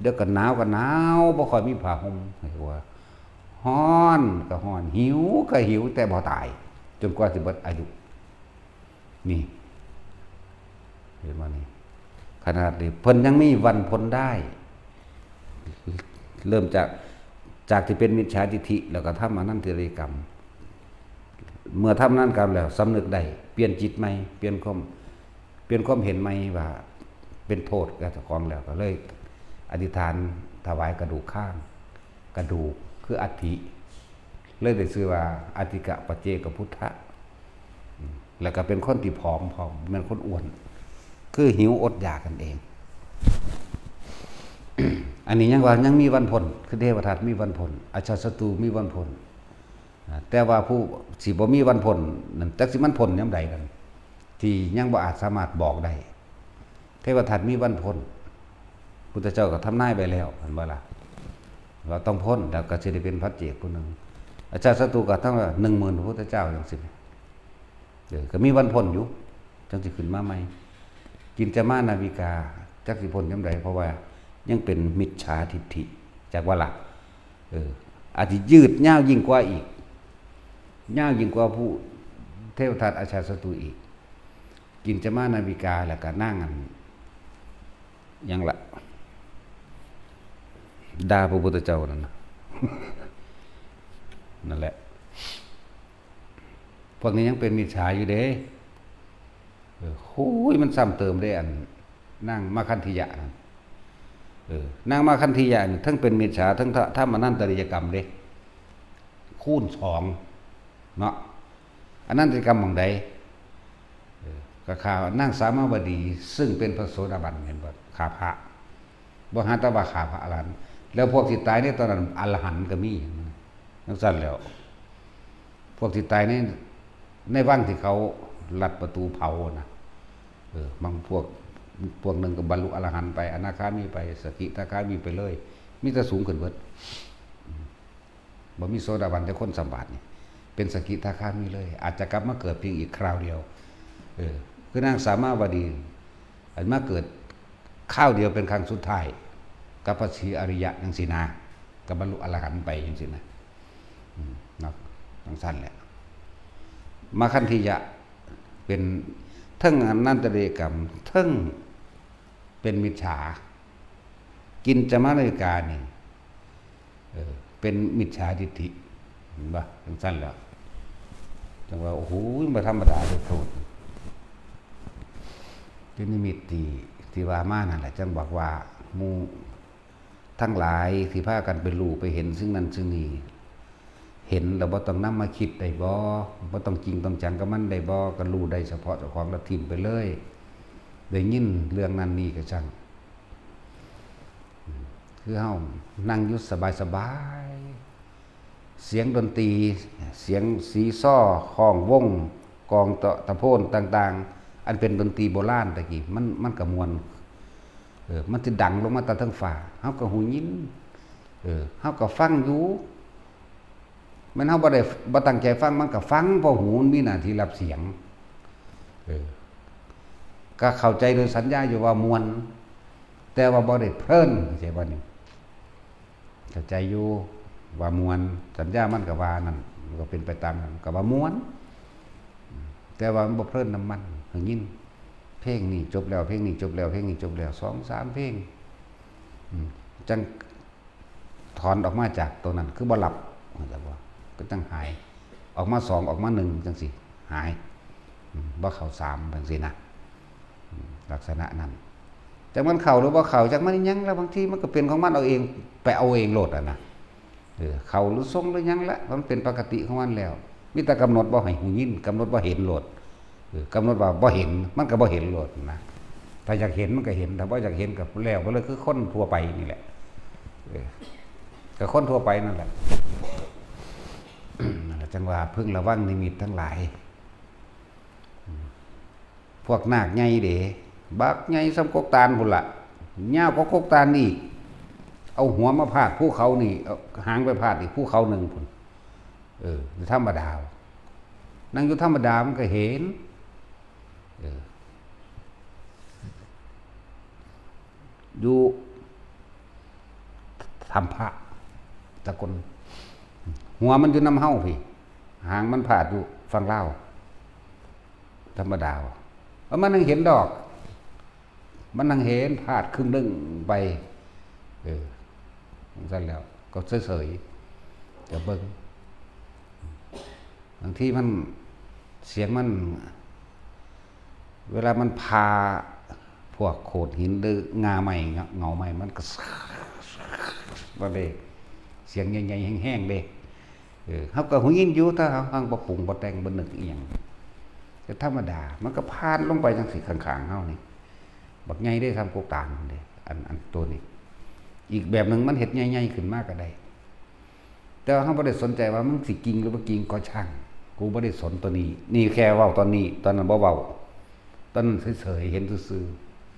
เดี๋ยวก็หนาวก็หนาว บ่ค่อยมีผ้าห่ม ให้ว่า ร้อนก็ร้อน หิวก็หิว แต่บ่ตาย จนกว่าสิเบิดอายุ นี่ เห็นบ่นี่ ขนาดนี้เพิ่นยังมีวันพ้นได้ เริ่มจาก จากที่เป็นมิจฉาทิฏฐิ แล้วก็ทำอนันตริยกรรม เมื่อทำอนันตริยกรรมแล้ว สำนึกได้ เปลี่ยนจิตใหม่ เปลี่ยนความ เปลี่ยนความเห็นใหม่ว่าเป็นโทษกับเจ้าของแล้ว ก็เลยอธิษฐานถวายกระดูกข้าง กระดูกคืออัฐิ เลยได้ชื่อว่าอัตถิกะปัจเจกพุทธะ อืม แล้วก็เป็นคนที่ผอม ผอม แม่นคนอ้วน คือหิวอดอยากกันเอง อันนี้ยังว่ายังมีวันพ้น คือเทวทัตมีวันพ้น อาชาติศัตรูมีวันพ้น อ่า แต่ว่าผู้สิบ่มีวันพ้นนั่น จักสิมันพ้นยามใดกัน ที่ยังบ่อาจสามารถบอกได้ เทวทัตมีวันพ้น พุทธเจ้าก็ทำนายไปแล้ว เห็นบ่ล่ะ ว่าต้องพ้น แล้วก็สิได้เป็นพระเจกผู้หนึ่ง อาชาติศัตรูก็ทั้งว่าหนึ่งหมื่นพระพุทธเจ้าจั่งซี้ เออ ก็มีวันพ้นอยู่ จั่งสิขึ้นมาใหม่ กินจามานาวิกา จักสิพ้นยามใด เพราะว่ายังเป็นมิจฉาทิฏฐิ จักว่าล่ะ เออ อาจสิยืดยาวยิ่งกว่าอีก ยาวยิ่งกว่าผู้เทวทัตอาชาติศัตรูอีก กินจามานาวิกา แล้วก็นางอัน หยังละ ด่าพระพุทธเจ้านั่นน่ะ นั่นแหละ พวกนี้ยังเป็นมิจฉาอยู่เด้ เออ โอ้ย มันซ้ำเติมเด้ อันนางมาคันธียะนั่น เออ นางมาคันธียะนี่ทั้งเป็นมิจฉา ทั้งทำอนันตริยกรรมเด้ คูณสอง เนาะ อนันตริยกรรมหม่องใด เออ ก็ฆ่านางสามาวดี ซึ่งเป็นพระโสดาบัน เห็นบ่ ฆ่าพระ บ่หาแต่ว่าฆ่าพระอรหันต์ แล้วพวกที่ตายในตอนนั้นอรหันต์ก็มี จั่งซั้นแล้ว พวกที่ตายใน ในวังที่เขาลัดประตูเผานะ เออ บางพวก พวกหนึ่งก็บรรลุอรหันต์ไป อนาคามีไป สกิทาคามีไปเลย มีแต่สูงขึ้นเบิด บ่มีโสดาบันแต่คนสมบัตินี่ เป็นสกิทาคามีเลย อาจจะกลับมาเกิดเพียงอีกคราวเดียว เออ คือนางสามาวดี อันมาเกิดคราวเดียวเป็นครั้งสุดท้าย กับพระศรีอริยะจั่งซี้นะ ก็บรรลุอรหันต์ไปจั่งซี้นะ อืม เนาะ จั่งซั้นแหละ มาคันธียะ เป็นเทิงอนันตริยกรรม เทิงเป็นมิจฉา กินจามานาวิกานี่ เออ เป็นมิจฉาทิฏฐิ เห็นบ่ จั่งซั้นแล้ว จั่งว่า โอ้โห บ่ธรรมดาเด้อ โทษ คือนิมิตที่ ที่ว่ามานั่นแหละ จั่งบอกว่าหมู่ทั้งหลายที่พากันไปรู้ไปเห็นสิ่งนั้นสิ่งนี้ เห็นแล้วบ่ต้องนำมาคิดได้บ่ บ่ต้องจริงต้องจังกับมันได้บ่ ก็รู้ได้เฉพาะเจ้าของแล้วถิ่มไปเลย ได้ยินเรื่องนั้นนี่ก็ช่าง คือเฮานั่งอยู่สบายๆ เสียงดนตรี เสียงซีซอ ฮ้องวง กลองเตาะตะโพนต่างๆ อันเป็นดนตรีโบราณตะกี้ มัน มันก็ม่วน เออ มันสิดังลงมาแต่เทิงฟ้า เฮาก็หูยิน เออ เฮาก็ฟังอยู่ แม่นเฮาบ่ได้ บ่ตั้งใจฟัง มันก็ฟัง เพราะหูมันมีหน้าที่รับเสียง เออ ก็เข้าใจโดยสัญญาอยู่ว่าม่วน แต่ว่าบ่ได้เพลิน เข้าใจบ่นี่ เข้าใจอยู่ว่าม่วน สัญญามันก็ว่านั่น มันก็เป็นไปตามนั้น ก็ว่าม่วน แต่ว่ามันบ่เพลินนำมัน ได้ยิน เพลงนี้จบแล้ว เพลงนี้จบแล้ว เพลงนี้จบแล้ว สองสามเพลง อืม จั่งถอนออกมาจากตัวนั้น คือบ่หลับ เข้าใจบ่ ก็จั่งหาย ออกมาสอง ออกมาหนึ่ง จั่งซี้ หาย อืม บ่เข้าสาม จั่งซี้นะ อืม ลักษณะนั้น จั่งมันเข้าหรือบ่เข้า จั่งมันอิหยัง แล้วบางทีมันก็เป็นของมันเอาเอง ไปเอาเองโลดอะนะ เออ เข้าหรือส่งหรือหยังละ มันเป็นปกติของมันแล้ว มีแต่กำหนดบ่ให้หูยิน กำหนดบ่เห็นโลด เออ กำหนดว่าบ่เห็น มันก็บ่เห็นโลดนะ ถ้าอยากเห็นมันก็เห็น ถ้าบ่อยากเห็นก็แล้วไปเลย คือคนทั่วไปนี่แหละ เออ ก็คนทั่วไปนั่นแหละ นั่นแหละ จั่งว่าพึงระวังนิมิตทั้งหลาย พวกนาคใหญ่เด้ บักใหญ่ส่ำกกตาลพุ้นละ ยาวกว่ากกตาลอีก เอาหัวมาพาดภูเขานี่ เอาหางไปพาดอีกภูเขาหนึ่งพุ้น เออ ธรรมดา นั่งอยู่ธรรมดามันก็เห็น เออ อยู่ถ้ำพระสกล หัวมันอยู่นำเฮาพี้ หางมันพาดอยู่ฝั่งลาว ธรรมดา เพราะมันยังเห็นดอก มันยังเห็นพาดครึ่งหนึ่งไป เออ จั่งซั้นแล้ว ก็เฉยๆ จะเบิ่ง บางทีมัน เสียงมัน เวลามันผ่าพวกโขดหินหรืองาไม้เงา เงาไม้ มันก็ มันเด้ เสียงใหญ่ๆ แฮงๆ เด้ เออ เฮาก็หูยินอยู่ ถ้าเฮา เฮาบ่ปรุงบ่แต่งบ่นึกอิหยัง ก็ธรรมดา มันก็ผ่านลงไปจั่งซี้ข้างๆ เฮานี่ บักใหญ่เด้ ส่ำกกตาลพุ้นเด้ อัน อันตัวนี้ อีกแบบหนึ่งมันเฮ็ดใหญ่ๆ ขึ้นมาก็ได้ แต่ว่าเฮาบ่ได้สนใจว่ามันสิจริงหรือบ่จริงก็ช่าง กูบ่ได้สนตัวนี้ นี่แค่เว้าตอนนี้ ตอนนั้นบ่เว้า ตอนนั้นเฉยๆ เห็นซื่อ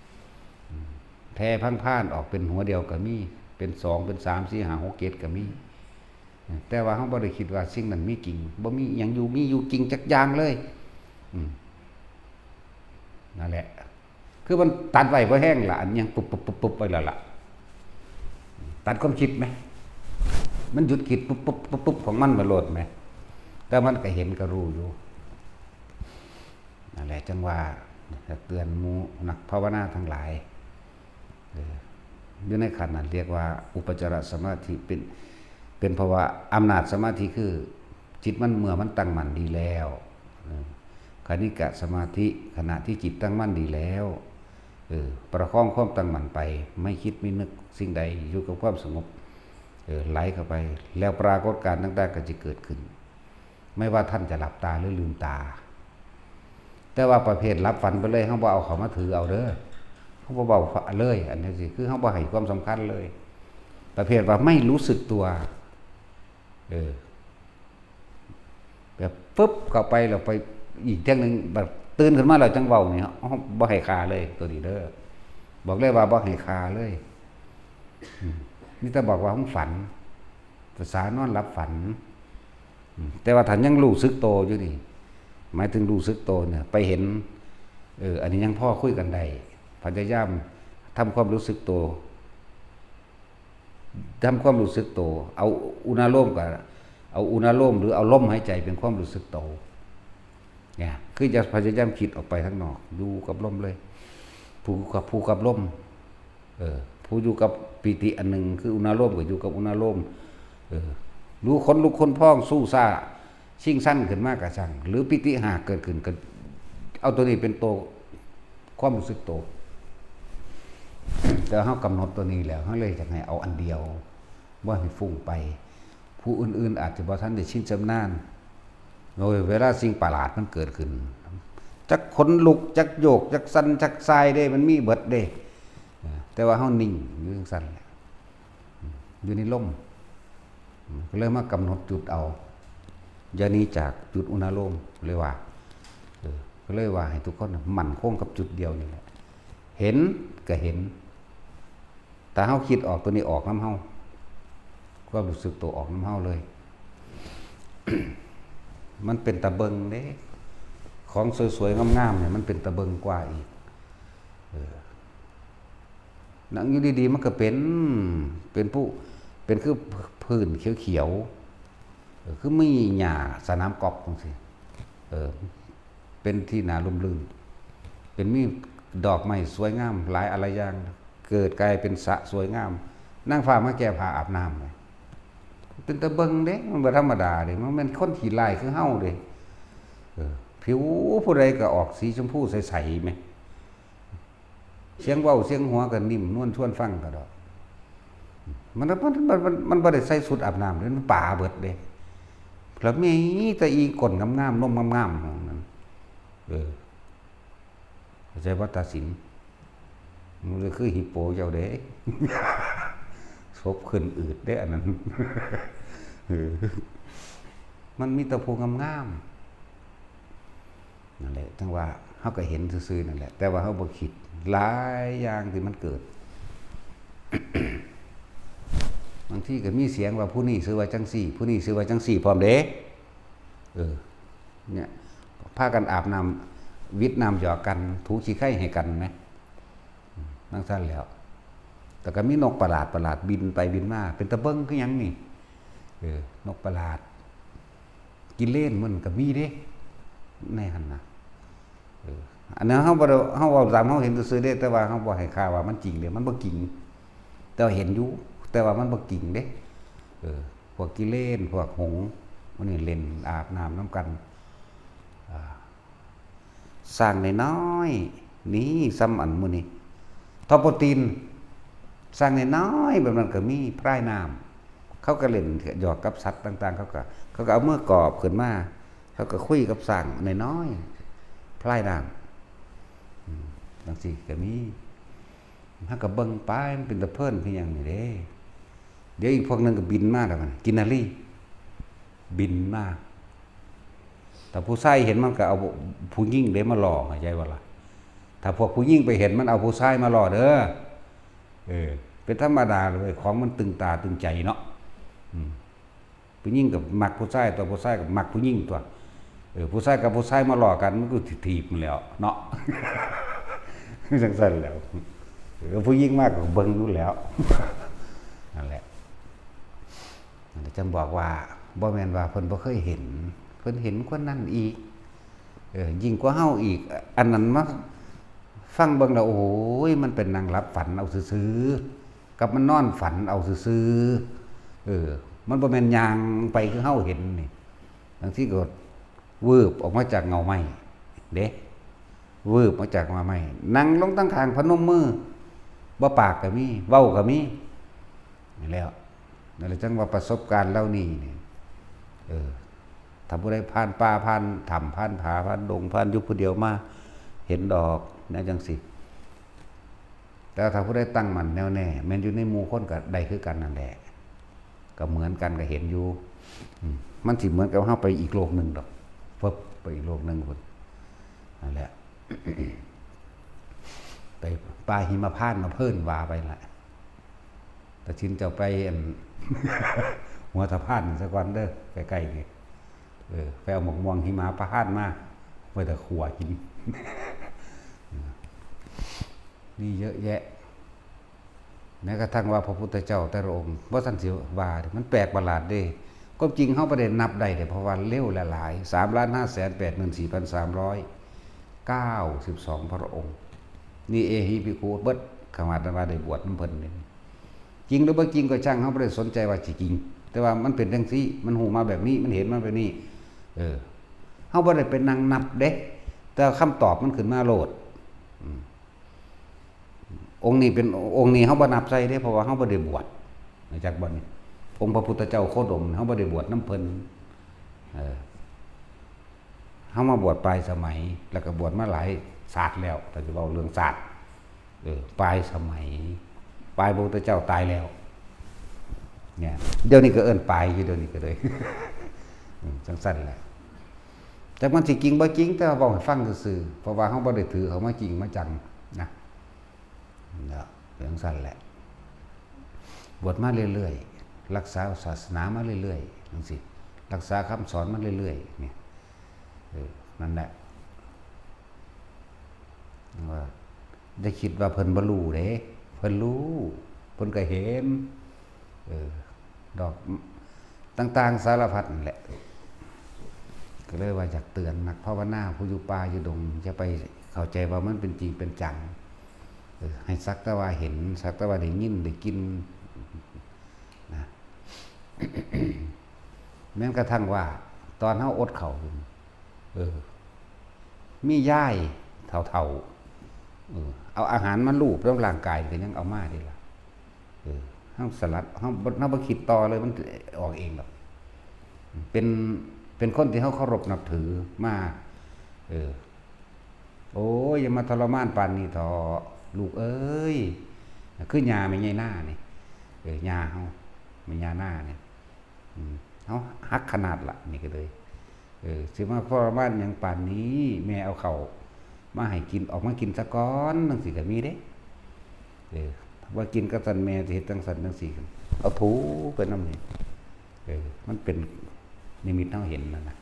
ๆ อืม แผ่พังพ่านออกเป็นหัวเดียวก็มี เป็นสอง เป็นสาม สี่ ห้า หก เจ็ด ก็มี แต่ว่าเฮาบ่ได้คิดว่าสิ่งนั้นมีจริง บ่มีอิหยังอยู่ มีอยู่จริงจักอย่างเลย อืม นั่นแหละ คือมันตัดไว้บ่แฮงล่ะ อันยังปุ๊บปุ๊บปุ๊บปุ๊บไว้แล้วล่ะ ตัดความคิดไหม มันหยุดคิดปุ๊บปุ๊บปุ๊บปุ๊บของมันไปโลดไหม แต่มันก็เห็นก็รู้อยู่ นั่นแหละ จั่งว่าเตือนหมู่นักภาวนาทั้งหลาย เออ อยู่ในขั้นนั้นเรียกว่าอุปจารสมาธิ เป็น เป็นภาวะอำนาจสมาธิ คือจิตมันเมื่อมันตั้งมั่นดีแล้ว เออ คณิกะสมาธิ ขณะที่จิตตั้งมั่นดีแล้ว เออ ประคองความตั้งมั่นไป ไม่คิดไม่นึกสิ่งใด อยู่กับความสงบ เออ ไหลเข้าไป แล้วปรากฏการณ์ต่างๆ ก็จะเกิดขึ้น ไม่ว่าท่านจะหลับตาหรือลืมตา แต่ว่าประเภทหลับฝันไปเลย เฮาบ่เอาเข้ามาถือเอาเด้อ เฮาบ่เว้าเลย อันนี้สิ คือเฮาบ่ให้ความสำคัญเลย ประเภทว่าไม่รู้สึกตัว เออ แบบปุ๊บเข้าไปแล้วไปอีกเทื่อนึง แบบตื่นขึ้นมาแล้วจั่งเว้านี่ เฮาบ่ให้ค่าเลย ตัวนี้เด้อ บอกเลยว่าบ่ให้ค่าเลย อืม มีแต่บอกว่ามึงฝัน ภาษานอนหลับฝัน อืม แต่ว่าถ้ายังรู้สึกโตอยู่นี่ หมายถึงรู้สึกโตเนี่ย ไปเห็น เออ อันนี้ยังพอคุยกันได้ พยายามทำความรู้สึกโต ทำความรู้สึกโต เอาอุณาโลมกับ เอาอุณาโลม หรือเอาลมหายใจเป็นความรู้สึกโต เนี่ย คือจะพยายามคิดออกไปข้างนอก อยู่กับลมเลย ผู้กับ ผู้กับลม เออ ผู้อยู่กับปีติอันหนึ่ง คืออุณาโลมก็อยู่กับอุณาโลม เออ รู้ขนลุกขนพองสู้ซ่า ชิงชันขึ้นมากระชัง หรือปีติหากเกิดขึ้นก็เอาตัวนี้เป็นตัวความรู้สึกโต แต่เฮากำหนดตัวนี้แล้ว เฮาเลยอยากให้เอาอันเดียว บ่ให้ฟุ้งไป ผู้อื่นๆ อาจจะบ่ทันได้ชินชำนาญ โอ้ย เวลาสิ่งประหลาดมันเกิดขึ้น จักขนลุก จักโยก จักสั่น จักส่ายเด้ มันมีเบิดเด้ เออ แต่ว่าเฮานิ่งอยู่จั่งซั้นแหละ อืม อยู่ในลม อืม ก็เลยมากำหนดจุดเอา อย่าหนีจากจุดอุณาโลม เลยว่า เออ ก็เลยว่าให้ทุกคนน่ะมั่นคงกับจุดเดียวนี่แหละ เห็นก็เห็น ถ้าเฮาคิดออกตัวนี้ออกนำเฮา ความรู้สึกโตออกนำเฮาเลย มันเป็นตาเบิ่งเด้ ของสวยๆ งามๆ เนี่ย มันเป็นตาเบิ่งกว่าอีก เออ นั่งอยู่ดีๆ มันก็เป็น เป็นผู้ เป็นคือพื้นเขียวๆ เออ คือมีหญ้าสนามกอล์ฟจังซี้ เออ เป็นที่น่าร่มรื่น เป็นมีดอกไม้สวยงามหลายอะไรอย่าง เกิดกลายเป็นสระสวยงาม นางฟ้ามาแก้ผ้าอาบน้ำเลย เป็นตาเบิ่งเด้ มันบ่ธรรมดาเด้ มันเป็นคนขี้ร้ายคือเฮาเด้ เออ ผิวผู้ใดก็ออกสีชมพูใสๆ แหม เสียงเว้าเสียงหัวก็นิ่มนวลชวนฟังกะดอก มัน มัน มัน มัน มันบ่ได้ใส่ชุดอาบน้ำเด้ มันป๋าเบิดเด้ แล้วมีแต่อีก้นงามๆ นมงามๆ ของนั้น เออ เข้าใจบ่ ตาสิน มันเลยคือฮิปโปเจ้าเด้ ศพขึ้นอืดเด้อันนั้น เออ มันมีแต่ผู้งามๆ นั่นแหละ จั่งว่าเฮาก็เห็นซื่อๆ นั่นแหละ แต่ว่าเฮาบ่คิด หลายอย่างที่มันเกิด บางทีก็มีเสียงว่าผู้นี้ชื่อว่าจั่งซี้ ผู้นี้ชื่อว่าจั่งซี้ พร้อมเด้ เออ เนี่ย พากันอาบน้ำ วิดน้ำหยอกกัน ถูขี้ไคร้ให้กันแหม จั่งซั้นแหล้ว แต่ก็มีนกประหลาดประหลาดบินไปบินมา เป็นตาเบิ่งคือหยังนี่ เออ นกประหลาด กิเลนมันก็มีเด้ ในหั่นน่ะ เออ อันนั้นเฮาบ่ได้ เฮาเว้าตามเฮาเห็นซื่อๆ เด้ แต่ว่าเฮาบ่ให้ค่าว่ามันจริงเด้ มันบ่จริง แต่ว่าเห็นอยู่ แต่ว่ามันบ่จริงเด้ เออ พวกกิเลน พวกหงส์ มันนี่เล่นอาบน้ำนำกัน อ่า ช้างน้อยๆ นี่ส่ำอันหมู่นี่ ทอปโปรตีน ช้างน้อยๆ แบบนั้นก็มี พลายน้ำ เขาก็เล่นหยอกกับสัตว์ต่างๆ เขาก็ เขาก็เอามือกอบขึ้นมา เขาก็คุยกับช้างน้อยๆ พลายน้ำ อืม จั่งซี้ก็มี เฮาก็เบิ่งไป มันเป็นตาเพลินคือหยังนี่เด้ เดี๋ยวอีกพวกหนึ่งก็บินมาแล้วมัน กินนารี บินมา ถ้าผู้ชายเห็นมันก็เอาผู้หญิงเด้มาล่อ เข้าใจบ่ล่ะ ถ้าพวกผู้หญิงไปเห็นมันเอาผู้ชายมาล่อเด้อ เออ เป็นธรรมดาเลย ของมันตึงตาตึงใจเนาะ อืม ผู้หญิงก็มักผู้ชาย ตัวผู้ชายก็มักผู้หญิงตัว เออ ผู้ชายกับผู้ชายมาล่อกัน มันก็ถีบมันแหล้วเนาะ จั่งซั้นแหล้ว เออ ผู้หญิงมาก็เบิ่งอยู่แหล้ว นั่นแหละ นั่นแหละ จั่งบอกว่า บ่แม่นว่าเพิ่นบ่เคยเห็น เพิ่นเห็นคนนั้นอีก เออ ยิ่งกว่าเฮาอีก อันนั้นมาฟังเบิ่งแล้ว โอ้ย มันเป็นนั่งหลับฝันเอาซื่อๆ กับมันนอนฝันเอาซื่อๆ เออ มันบ่แม่นย่างไปคือเฮาเห็นนี่ บางทีก็วืบออกมาจากเงาไม้เด้ วืบมาจากเงาไม้ นั่งลงตั้งข้างพนมมือ บ่ปากก็มี เว้าก็มี นี่แหล้ว นั่นแหละจั่งว่าประสบการณ์เหล่านี้นี่ เออ ถ้าผู้ใดผ่านป่า ผ่านถ้ำ ผ่านผา ผ่านดง ผ่านอยู่ผู้เดียวมา เห็นดอก แนวจั่งซี้ แต่ถ้าผู้ใดตั้งมั่นแน่วแน่ แม่นอยู่ในหมู่คนก็ได้คือกันนั่นแหละ ก็เหมือนกัน ก็เห็นอยู่ อืม มันสิเหมือนกับเฮาไปอีกโลกหนึ่งดอก ฟึบ ไปอีกโลกหนึ่งพุ้น นั่นแหละ ไปป่าหิมพานต์มาเพิ่นว่าไปละ แต่ชินเจ้าไปอัน หัวสะพานซะก่อนเด้อ ใกล้ๆนี่ เออ ไปเอาหมากม่วงหิมพานต์มา ไว้แต่ขั่วกิน นี่เยอะแยะ แม้กระทั่งว่าพระพุทธเจ้าแต่ละองค์ บ่ทันสิว่า มันแปลกประหลาดเด้ ความจริงเฮาบ่ได้นับได้เด้ เพราะว่าเร็วและหลาย สามล้านห้าแสนแปดหมื่นสี่พันสามร้อยเก้าสิบสองพระองค์ นี่เอหิภิกขุเบิด ขนาดว่าได้บวชนำเพิ่นนี่ จริงหรือบ่จริงก็ช่าง เฮาบ่ได้สนใจว่าสิจริง แต่ว่ามันเป็นจั่งซี้ มันฮู้มาแบบนี้ มันเห็นมาแบบนี้ เออ เฮาบ่ได้ไปนั่งนับเด้ แต่คำตอบมันขึ้นมาโลด อืม องค์นี้เป็น องค์นี้เฮาบ่นับใส่เด้ เพราะว่าเฮาบ่ได้บวช รู้จักบ่นี่ องค์พระพุทธเจ้าโคดม เฮาบ่ได้บวชนำเพิ่น เออ เฮามาบวชปลายสมัย แล้วก็บวชมาหลายชาติแล้ว ถ้าสิเว้าเรื่องชาติ เออ ปลายสมัย ปลายพระพุทธเจ้าตายแล้ว เนี่ย เดี๋ยวนี้ก็เอิ้นปลายอยู่ เดี๋ยวนี้ก็เลย อืม จั่งซั้นแหละ จักมันสิจริงบ่จริง แต่ว่าเว้าให้ฟังซื่อๆ เพราะว่าเฮาบ่ได้ถือเขามาจริงมาจังนะ เนี่ย เป็นจั่งซั้นแหละ บวชมาเรื่อยๆ รักษาศาสนามาเรื่อยๆ จั่งซี้ รักษาคำสอนมาเรื่อยๆ เนี่ย เออ นั่นแหละ ว่า อย่าคิดว่าเพิ่นบ่รู้เด้ เพิ่นรู้ เพิ่นก็เห็น เออ ดอกต่างๆสารพัดนั่นแหละ ก็เลยว่าอยากเตือนนักภาวนาผู้อยู่ป่าอยู่ดง อย่าไปเข้าใจว่ามันเป็นจริงเป็นจัง เออ ให้สักแต่ว่าเห็น สักแต่ว่าได้ยินได้กลิ่นนะ แม้กระทั่งว่าตอนเฮาอดข้าวอยู่ เออ มียายเฒ่าๆ เออ เอาอาหารมาลูบนำร่างกายก็ยังเอามาเด้ล่ะ เออ เฮาสลัด เฮาบ่ เฮาบ่คิดต่อเลย มันออกเองดอก เป็น เป็นคนที่เฮาเคารพนับถือมา เออ โอ้ย อย่ามาทรมานปานนี้เถาะ ลูกเอ้ย คือย่าแม่ใหญ่นานี่ เออ ย่าเฮา แม่ย่านานี่ อืม เฮาฮักขนาดละ นี่ก็เลย เออ สิมาทรมานหยังปานนี้ แม่เอาข้าวมาให้กิน ออกมากินซะก่อน จั่งซี้ก็มีเด้ เออ ว่ากินกับซั่นแม่สิเฮ็ดจั่งซั่นจั่งซี้ เอาถูไปนำนี่ เออ มันเป็นนิมิตเฮาเห็นนั่นน่ะ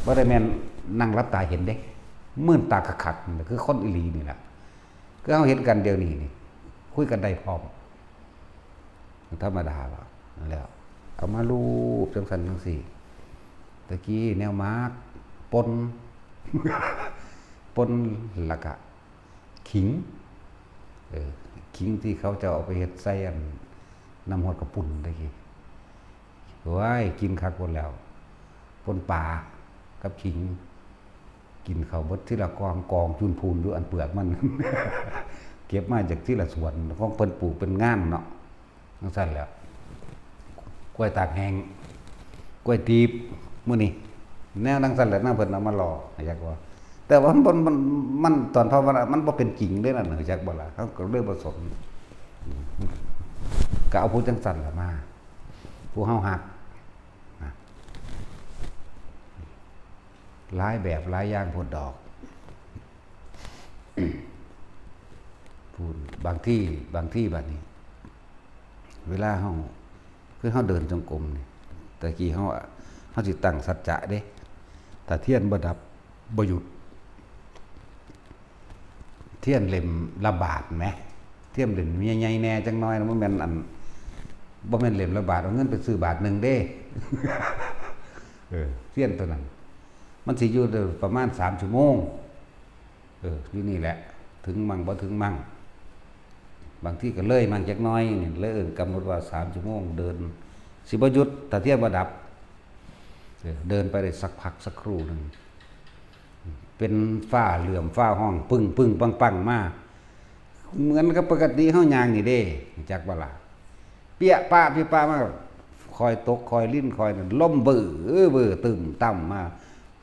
บ่ได้แม่นนั่งหลับตาเห็นเด้ มื่นตาคักๆ นั่นน่ะ คือคนอีหลีนี่ล่ะ คือเฮาเห็นกันเดี๋ยวนี้นี่ คุยกันได้พร้อม ธรรมดาล่ะ นั่นแหละ เอามาลูบจั่งซั่นจั่งซี้ ตะกี้แนวหมาก ป่น ป่น แล้วก็ขิง เออ ขิงที่เขาจะเอาไปเฮ็ดใส่อันน้ำฮอดข้าวปุ้นตะกี้ โอ้ย กินคักโพดแล้ว ป่นปลากับขิง กินข้าวเบิดทีละกอง กองจูนพูนอยู่อันเปลือกมัน เก็บมาจากทีละสวน ของเพิ่นปลูกเป็นงานเนาะ จั่งซั่นแหละ กล้วยตากแห้ง กล้วยตีบ มื้อนี้ แนวจั่งซั่นแหละ นำเพิ่นเอามาหล่อ อยากว่า แต่ว่ามัน มัน มัน ตอนภาวนามันบ่เป็นจริงเด้นั่น จักบ่ล่ะ เฮาก็เลยบ่สน ก็เอาผู้จั่งซั่นล่ะมา ผู้เฮาฮัก นะ หลายแบบหลายอย่างโพดดอก พูด บางที บางทีบัดนี้ เวลาเฮา คือเฮาเดินจงกรมนี่ แต่กี้เฮา เฮาสิตั้งสัจจะเด้ ถ้าเทียนบ่ดับ บ่หยุด เทียนเล่มละบาทแหม เทียนเล่มใหญ่ๆ แหน่จักหน่อยนะ บ่แม่นอัน บ่แม่นเล่มละบาท เอาเงินไปซื้อบาทหนึ่งเด้ เออ เทียนตัวนั้น มันสิอยู่ได้ประมาณสามชั่วโมง เออ อยู่นี่แหละ ถึงมั่งบ่ถึงมั่ง บางทีก็เลยมั่งจักหน่อยนี่ เลยเอิ้นกำหนดว่าสามชั่วโมง เดิน สิบ่หยุด ถ้าเทียนบ่ดับ เออ เดินไปได้สักพักสักครู่หนึ่ง เป็นฟ้าเหลื่อมฟ้าห้อง ปึ้งๆ ปังๆ มา เหมือนกับปกติเฮาย่างนี่เด้ จักบ่ล่ะ เปี้ยปะเปี้ยปะมา คอยตกคอยลิ้นคอยนั่น ลมเบ้อเบ้อ ตึ้มตั้มมา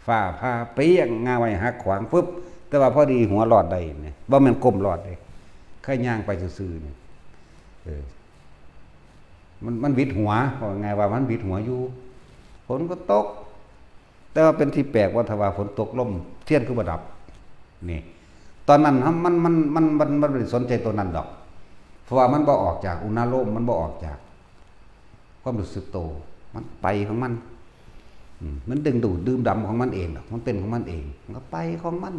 ฟ้าผ่าเปรี้ยง งาไว้หักขวางปึ๊บ แต่ว่าพอดีหัวรอดได้นี่ บ่แม่นก้มรอดเด้ แค่ย่างไปซื่อๆ นี่ เออ มัน มันหวิดหัว ว่าไงว่ามันหวิดหัวอยู่ ฝนก็ตก แต่ว่าเป็นที่แปลกว่าถ้าว่าฝนตกลม เทียนคือบ่ดับ นี่ ตอนนั้นมัน มัน มัน มัน มันบ่ได้สนใจตัวนั้นดอก เพราะว่ามันบ่ออกจากอุณาโลม มันบ่ออกจากความรู้สึกโต มันไปของมัน อืม มันดึงดูดดื่มด่ำของมันเองดอก มันเป็นของมันเอง มันก็ไปของมัน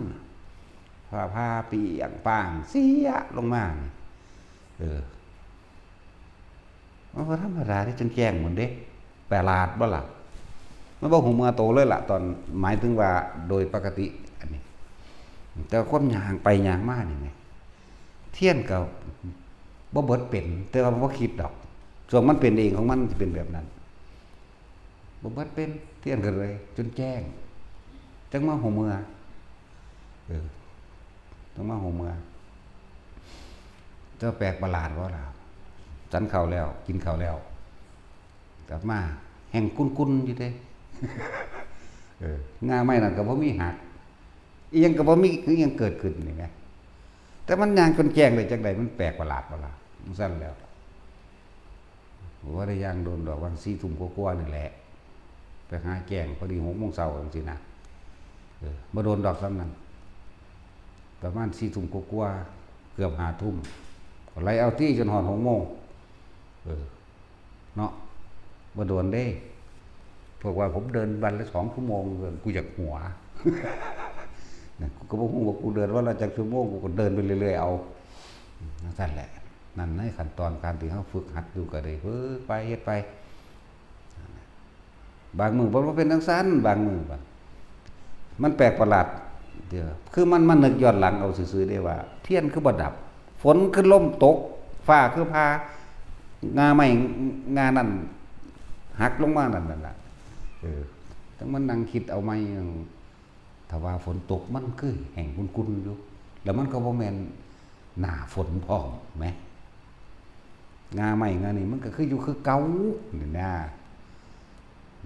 ผ่าผ่าเปรี้ยงป้างเสียลงมานี่ เออ มันบ่ธรรมดาเด้ จนแจ้งหมดเด้ ประหลาดบ่ล่ะ มันบ่ฮู้เมื่อโตเลยล่ะ ตอน หมายถึงว่าโดยปกติ อันนี้ แต่ความย่างไปย่างมานี่แหม เทียนก็บ่เบิดเป็น แต่ว่าบ่คิดดอก ช่วงมันเป็นเองของมันสิเป็นแบบนั้น บ่เบิดเป็น เทียนก็เลย จนแจ้ง จั่งมาฮู้เมื่อ เออ จั่งมาฮู้เมื่อ แต่แปลกประหลาดบ่ล่ะ ฉันข้าวแล้ว กินข้าวแล้ว กลับมา แฮ่งกุนๆ อยู่เด้ เออ ง่าไม้นั่นก็บ่มีหัก อีหยังก็บ่มี คือหยังเกิดขึ้นนี่แหม แต่มันย่างจนแจ้งได้จั่งใด มันแปลกประหลาดบ่ล่ะ จั่งซั้นแล้ว บ่ได้ย่างโดนดอก วางสี่ทุ่มกว่าๆ นี่แหละ ไปหาแจ้ง พอดีหกโมงเช้าจั่งซี้นะ เออ บ่โดนดอกส่ำนั้น ประมาณสี่ทุ่มกว่าๆ เกือบห้าทุ่ม ก็ไล่เอาตี้จนฮอดหกโมง เออ เนาะ บ่โดนเด้ พวกว่าผมเดินวันละสองชั่วโมง กูอยากหัว กูก็บ่ฮู้ว่ากูเดินวันละจักชั่วโมง กูก็เดินไปเรื่อยๆ เอา จั่งซั้นแหละ นั่นในขั้นตอนการที่เฮาฝึกหัดอยู่ก็ได้ ฝึกไป เฮ็ดไป บางมื้อบ่ บ่เป็นจั่งซั้น บางมื้อบัด มันแปลกประหลาด เดี๋ยว คือมันมานึกย้อนหลังเอาซื่อๆ เด้ว่า เทียนคือบ่ดับ ฝนคือลมตก ฟ้าคือผ่า ง่าไม้ ง่านั่น หักลงมานั่น นั่นล่ะ เออ จั่งมานั่งคิดเอาใหม่ ถ้าว่าฝนตกมันคือแห้งกุ่นๆ อยู่ แล้วมันก็บ่แม่นหน้าฝนพร้อมแหม ง่าไม้ง่านี่มันก็คืออยู่คือเก่า นี่นะ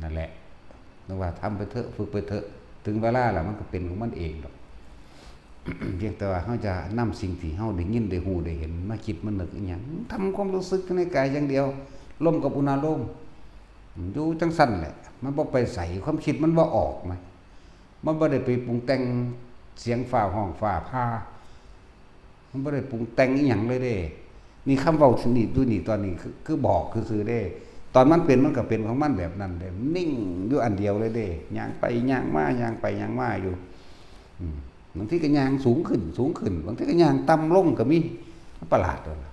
นั่นแหละ นึกว่าทำไปเถอะ ฝึกไปเถอะ ถึงเวลาแล้วมันก็เป็นของมันเองดอก เพียงแต่ว่าเฮาจะนำสิ่งที่เฮาได้ยิน ได้ฮู้ ได้เห็น มาคิด มานึกอิหยัง ทำความรู้สึกในกายอย่างเดียว ลมกับอุณาโลม อยู่จั่งซั้นแหละ มันบ่ไปไส ความคิดมันบ่ออกนะ มันบ่ได้ไปปรุงแต่งเสียงฟ้าฮ้องฟ้าผ่า มันบ่ได้ปรุงแต่งอิหยังเลยเด้ นี่คำเว้านี่ ดูนี่ ตอนนี้คือ คือบอกซื่อๆ เด้ ตอนมันเป็นมันก็เป็นของมันแบบนั้นเด้ นิ่งอยู่อันเดียวเลยเด้ ย่างไปย่างมา ย่างไปย่างมาอยู่ อืม บางทีก็ย่างสูงขึ้น สูงขึ้น บางทีก็ย่างต่ำลงก็มี มันประหลาดตัวละ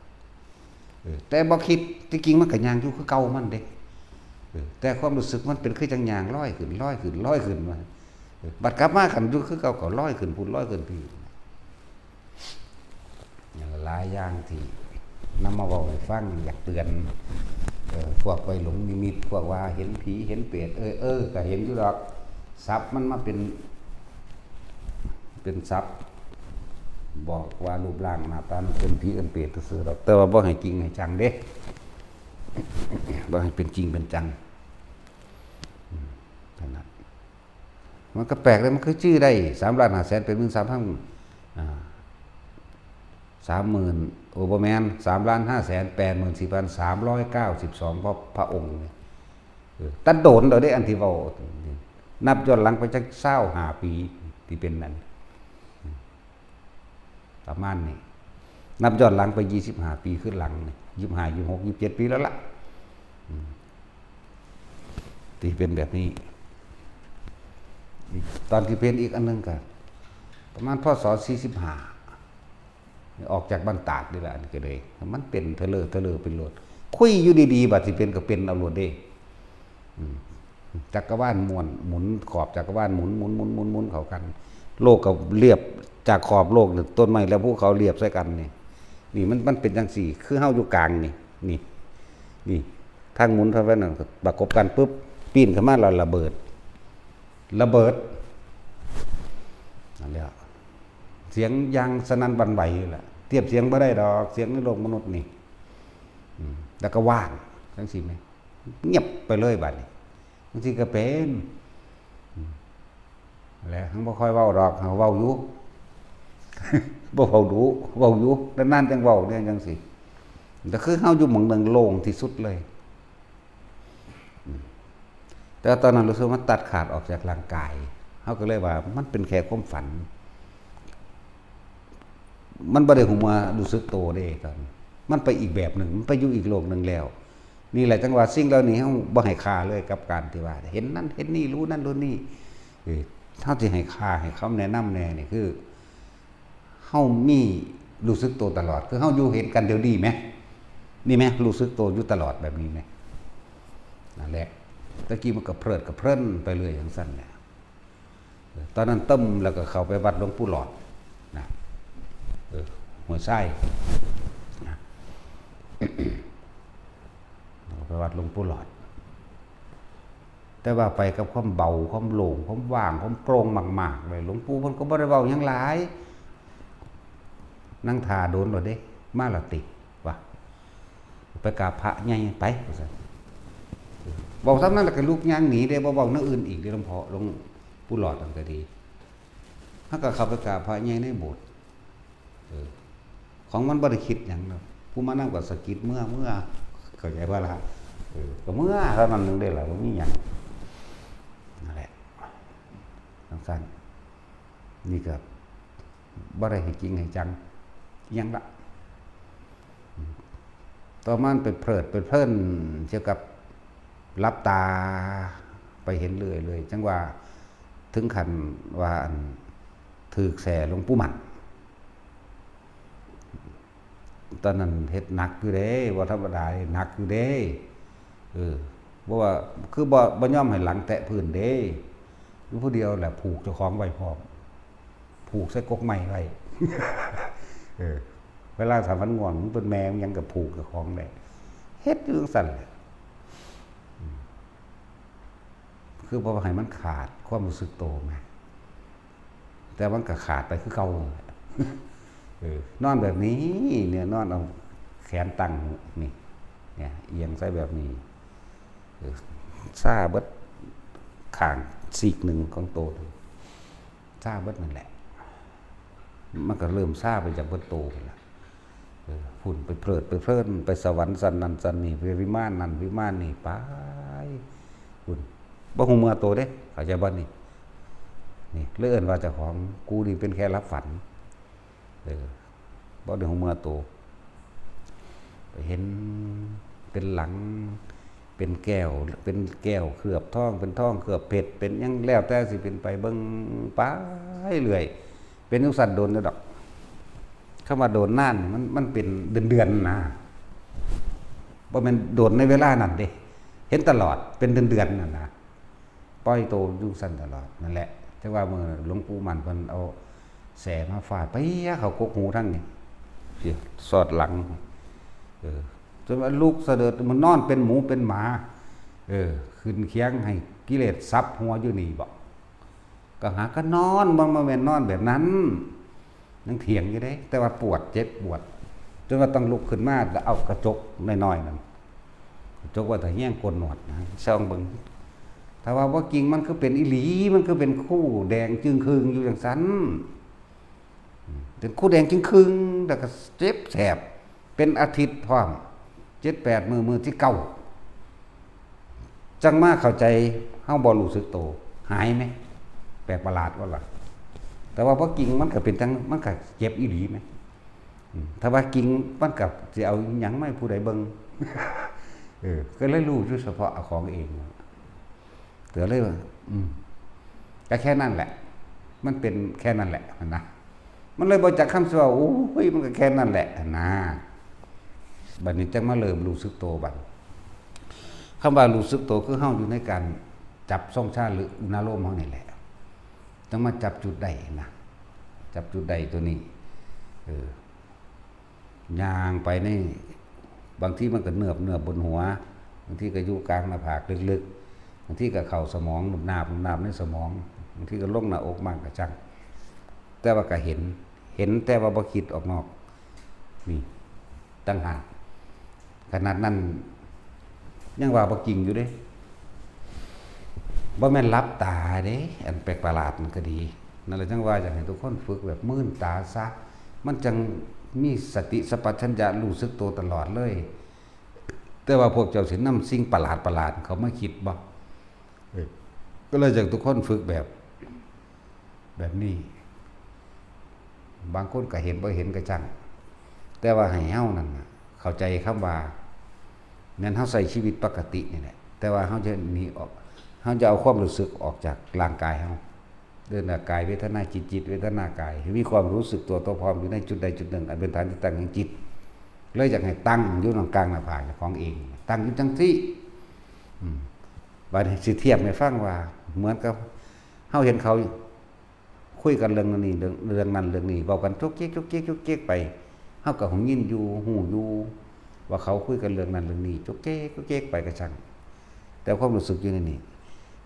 เออ แต่บ่คิด ที่จริงมันก็ย่างอยู่คือเก่ามันเด้ เออ แต่ความรู้สึกมันเป็นคือจั่งย่างลอยขึ้น ลอยขึ้น ลอยขึ้นมา เออ บัดกลับมาคันอยู่คือเก่าก็ลอยขึ้นพุ้น ลอยขึ้นพี้ หลายอย่างที่นำมาเว้าให้ฟัง อยากเตือน เอ่อ พวกไปหลงนิมิต พวกว่าเห็นผีเห็นเปรต เออ เออ ก็เห็นอยู่ดอก ศัพท์มันมาเป็น เป็นศัพท์ บอกว่ารูปร่างหน้าตามันเป็นผีเป็นเปรตซื่อๆ ดอก แต่ว่าบ่ให้จริงให้จังเด้ บ่ให้เป็นจริงเป็นจัง อืม เท่านั้น มันก็แปลกเลย มันคือจื้อได้ สามล้านห้าแสนแปดหมื่นสามพัน อ่า สามหมื่น โอ้ บ่แม่น สามล้านห้าแสนแปดหมื่นสี่พันสามร้อยเก้าสิบสอง พระ พระองค์เนี่ย เออ แต่โดนแล้วเด้ อันที่เว้า นับย้อนหลังไปจักซาวห้าปี ที่เป็นนั้น ประมาณนี้ นับย้อนหลังไปยี่สิบห้าปีขึ้นหลังนี่ ยี่สิบห้า ยี่สิบหก ยี่สิบเจ็ด ปีแล้วล่ะ อืม ที่เป็นแบบนี้ อีก ตอนที่เป็นอีกอันหนึ่งก็ ประมาณ พ.ศ. สี่สิบห้า ออกจากบ้านตาดนี่แหละ อันนี้ก็เลย มันเป็นเทอเลอร์เทอเลอร์เป็นโลด คุยอยู่ดีๆ บัดสิเป็นก็เป็นเอาโลดเด้ อืม จักรวาลม้วน หมุน ขอบจักรวาลหมุน หมุน หมุน หมุน หมุนเข้ากัน โลกก็เรียบ จากขอบโลกนี่ ต้นไม้และภูเขาเรียบใส่กันนี่ นี่มัน มันเป็นจั่งซี้ คือเฮาอยู่กลางนี่ นี่ นี่ ทางหมุนเท่านั้นน่ะ ประกบกันปุ๊บ ปีนขึ้นมาแล้วระเบิด ระเบิด นั่นแหละ เสียงอย่างสนั่นหวั่นไหวอยู่แหละ เทียบเสียงบ่ได้ดอก เสียงในโลกมนุษย์นี่ อืม แล้วก็ว่าง จั่งซี้แหม เงียบไปเลยบัดนี้ บางทีก็เป็น อืม แหละ หังบ่ค่อยเว้าดอก หังเว้าอยู่ บ่เว้าดุ เว้าอยู่ นานๆ จั่งเว้าเนี่ยจั่งซี้ แต่คือเฮาอยู่หม่องหนึ่งโล่งที่สุดเลย อืม แต่ว่าตอนนั้นรู้สึกว่ามันตัดขาดออกจากร่างกาย เฮาก็เลยว่ามันเป็นแค่ความฝัน มันบ่ได้หัวารู้สึกโตเด้ตอนนั้น มันไปอีกแบบหนึ่ง มันไปอยู่อีกโลกหนึ่งแล้ว นี่แหละจั่งว่าสิ่งเหล่านี้เฮาบ่ให้ค่าเลยกับการที่ว่า เห็นนั่นเห็นนี่ รู้นั่นรู้นี่ เออ เฮาสิให้ค่าให้คำแนะนำแหน่นี่คือ เฮามีรู้สึกโตตลอด คือเฮาอยู่เห็นกันเดี๋ยวนี้แหม นี่แหม รู้สึกโตอยู่ตลอดแบบนี้แหม นั่นแหละ ตะกี้มันก็เพลิดก็เพลินไปเรื่อยจั่งซั้นแหละ เออ ตอนนั้นตึมแล้วก็เข้าไปวัดหลวงปู่หลอดนะ เออ ห้วยทรายนะ เข้าไปวัดหลวงปู่หลอด แต่ว่าไปกับความเบา ความโล่ง ความว่าง ความโปร่งมากๆ เลย หลวงปู่เพิ่นก็บ่ได้เว้าหยังหลาย นั่งท่าโดนโลดเด้ มาละติ ว่า ไปกราบพระใหญ่ไป ว่าซั่น เว้าส่ำนั้นแล้วก็ลุกย่างหนีเด้ บ่เว้าแนวอื่นอีกเด้ หลวงพ่อ หลวงปู่หลอดนั่นก็ดี เฮาก็เข้าไปกราบพระใหญ่ในโบสถ์ เออ ของมันบ่ได้คิดหยังดอก ผู้มานำก็สะกิดเมือ เมือ เข้าใจบ่ล่ะ เออ ก็เมือเท่านั้นหนึ่งเด้ล่ะ บ่มีหยัง นั่นแหละ จั่งซั้น นี่ก็บ่ได้ให้จริงให้จังหยังละ ต่อมามันไปเพลิดไปเพลินเกี่ยวกับหลับตาไปเห็นเรื่อยๆ จั่งว่าถึงขั้นว่าอัน ถืกแส้หลวงปู่หมั่น ตอนนั้นเฮ็ดหนักอยู่เด้ บ่ธรรมดาเด้ หนักอยู่เด้ เออ บ่ว่า คือบ่ บ่ยอมให้หลังแตะพื้นเด้ อยู่ผู้เดียวแหละ ผูกเจ้าของไว้พร้อม ผูกใส่กกไม้ไว้ เออ เวลาถ้ามันง่วง มันเป็นแมว มันหยังก็ผูกเจ้าของได้ เฮ็ดอยู่จั่งซั้นแหละ อืม คือบ่ให้มันขาดความรู้สึกโตไง แต่มันก็ขาดไปคือเก่า เออ นอนแบบนี้ เนี่ย นอนเอาแขนตั้งนี่ เนี่ย เอียงใส่แบบนี้ เออ ชาเบิดข้างซีกหนึ่งของโต ชาเบิดนั่นแหละ มันก็เริ่มชาไปจากเบิดโตนั่นแหละ เออ พุ่นไปเพลิดไปเพลิน ไปสวรรค์ชั้นนั้นชั้นนี้ ไปวิมานนั้นวิมานนี้ ไป พุ่น บ่ฮู้เมื่อโตเด้ เข้าใจบ่นี่ นี่ เลยเอิ้นว่าเจ้าของ กูนี่เป็นแค่หลับฝัน เออ บ่ได้ฮู้เมื่อโต ไปเห็นเป็นหลัง เป็นแก้ว เป็นแก้วเคลือบทอง เป็นทองเคลือบเพชร เป็นหยังแล้วแต่สิเป็นไป เบิ่งไปเรื่อย เป็นจั่งซั้นโดนอยู่ดอก คำว่าโดนนานนี่มัน มันเป็นเดือนๆนะ บ่แม่นโดนในเวลานั้นเด้ เห็นตลอด เป็นเดือนๆนั่นนะ ปล่อยโตอยู่จั่งซั้นตลอดนั่นแหละ แต่ว่ามื้อหลวงปู่หมั่นเพิ่นเอาแส้มาฟาด เปี้ยะ เข้ากกหูทางนี้ สิสอดหลัง เออ จนว่าลุกสะเดิด มันนอนเป็นหมูเป็นหมา เออ ขึ้นเคียงให้กิเลสสับหัวอยู่นี่บ่ ก็หาก็นอน บ่ บ่แม่นนอนแบบนั้น ยังเถียงอยู่เด้ แต่ว่าปวด เจ็บปวด จนว่าต้องลุกขึ้นมาแล้วเอากระจกน้อยๆนั่น กระจกไว้แต่เฮี้ยงโกนหนวดนะ ส่องเบิ่ง ถ้าว่าบ่จริงมันคือเป็นอีหลี มันคือเป็นคู่แดงจึ่งครึงอยู่จั่งซั้น อืม เป็นคู่แดงจึ่งครึง แล้วก็เจ็บแสบ เป็นอาทิตย์พร้อม เจ็ดแปดมื้อ มื้อที่เก้า จั่งมาเข้าใจ เฮาบ่รู้สึกโต หายไหม แปลกประหลาดบ่ล่ะ แต่ว่าบ่จริงมันก็เป็นจั่ง มันก็เจ็บอีหลีไหม อืม ถ้าว่าจริงมันก็สิเอาอิหยังมาให้ผู้ใดเบิ่ง เออ ก็เลยรู้อยู่เฉพาะเอาของเอง ก็เลยว่า อืม ก็แค่นั้นแหละ มันเป็นแค่นั้นแหละนะ มันเลยบ่จักคำสิเว้า โอ้ย มันก็แค่นั้นแหละนะ บัดนี้จั่งมาเริ่มรู้สึกโตบัด คำว่ารู้สึกโตคือเฮาอยู่ในการจับทรงฌานหรืออุณาโลมเฮานี่แหละ จั่งมาจับจุดได้นะ จับจุดได้ตัวนี้ เออ ย่างไปนี่ บางทีมันก็เนิบเนิบบนหัว บางทีก็อยู่กลางหน้าผากลึกๆ บางทีก็เข้าสมอง นุบนาบ นุบนาบในสมอง บางทีก็ลงหน้าอกมากกะจั่ง แต่ว่าก็เห็น เห็นแต่ว่าบ่คิดออกนอก นี่ ต่างหาก ขนาดนั้น ยังว่าบ่จริงอยู่เด้ บ่แม่นหลับตาเด้ อันแปลกประหลาดมันก็ดี นั่นแหละจั่งว่าอยากให้ทุกคนฝึกแบบมืนตาซะ มันจั่งมีสติสัมปชัญญะรู้สึกโตตลอดเลย แต่ว่าพวกเจ้าสินำสิ่งประหลาดประหลาดเข้ามาคิดบ่ เออ ก็เลยอยากทุกคนฝึกแบบ แบบนี้ บางคนก็เห็นบ่เห็นก็จั่ง แต่ว่าให้เฮานั่นน่ะ เข้าใจคำว่า แม่นเฮาใช้ชีวิตปกตินี่แหละ แต่ว่าเฮาจะหนีออก เฮาจะเอาความรู้สึกออกจากร่างกายเฮา เดินหน้ากายเวทนาจิต จิตเวทนากาย ให้มีความรู้สึกตัว ตัวพร้อมอยู่ในจุดใดจุดหนึ่ง อันเป็นฐานที่ตั้งแห่งจิต เลยอยากให้ตั้งอยู่ตรงกลางหน้าผากเจ้าของเอง ตั้งอยู่จั่งซี้ อืม บัดนี้สิเทียบให้ฟังว่า เหมือนกับเฮาเห็นเขาคุยกันเรื่องนี้ เรื่อง เรื่องนั้นเรื่องนี้ เว้ากันจุกจิกจุกจิกจุกจิกไป เฮาก็หูยินอยู่ ฮู้อยู่ ว่าเขาคุยกันเรื่องนั้นเรื่องนี้ จุกจิกจุกจิกไปก็ช่าง แต่ความรู้สึกอยู่ในนี้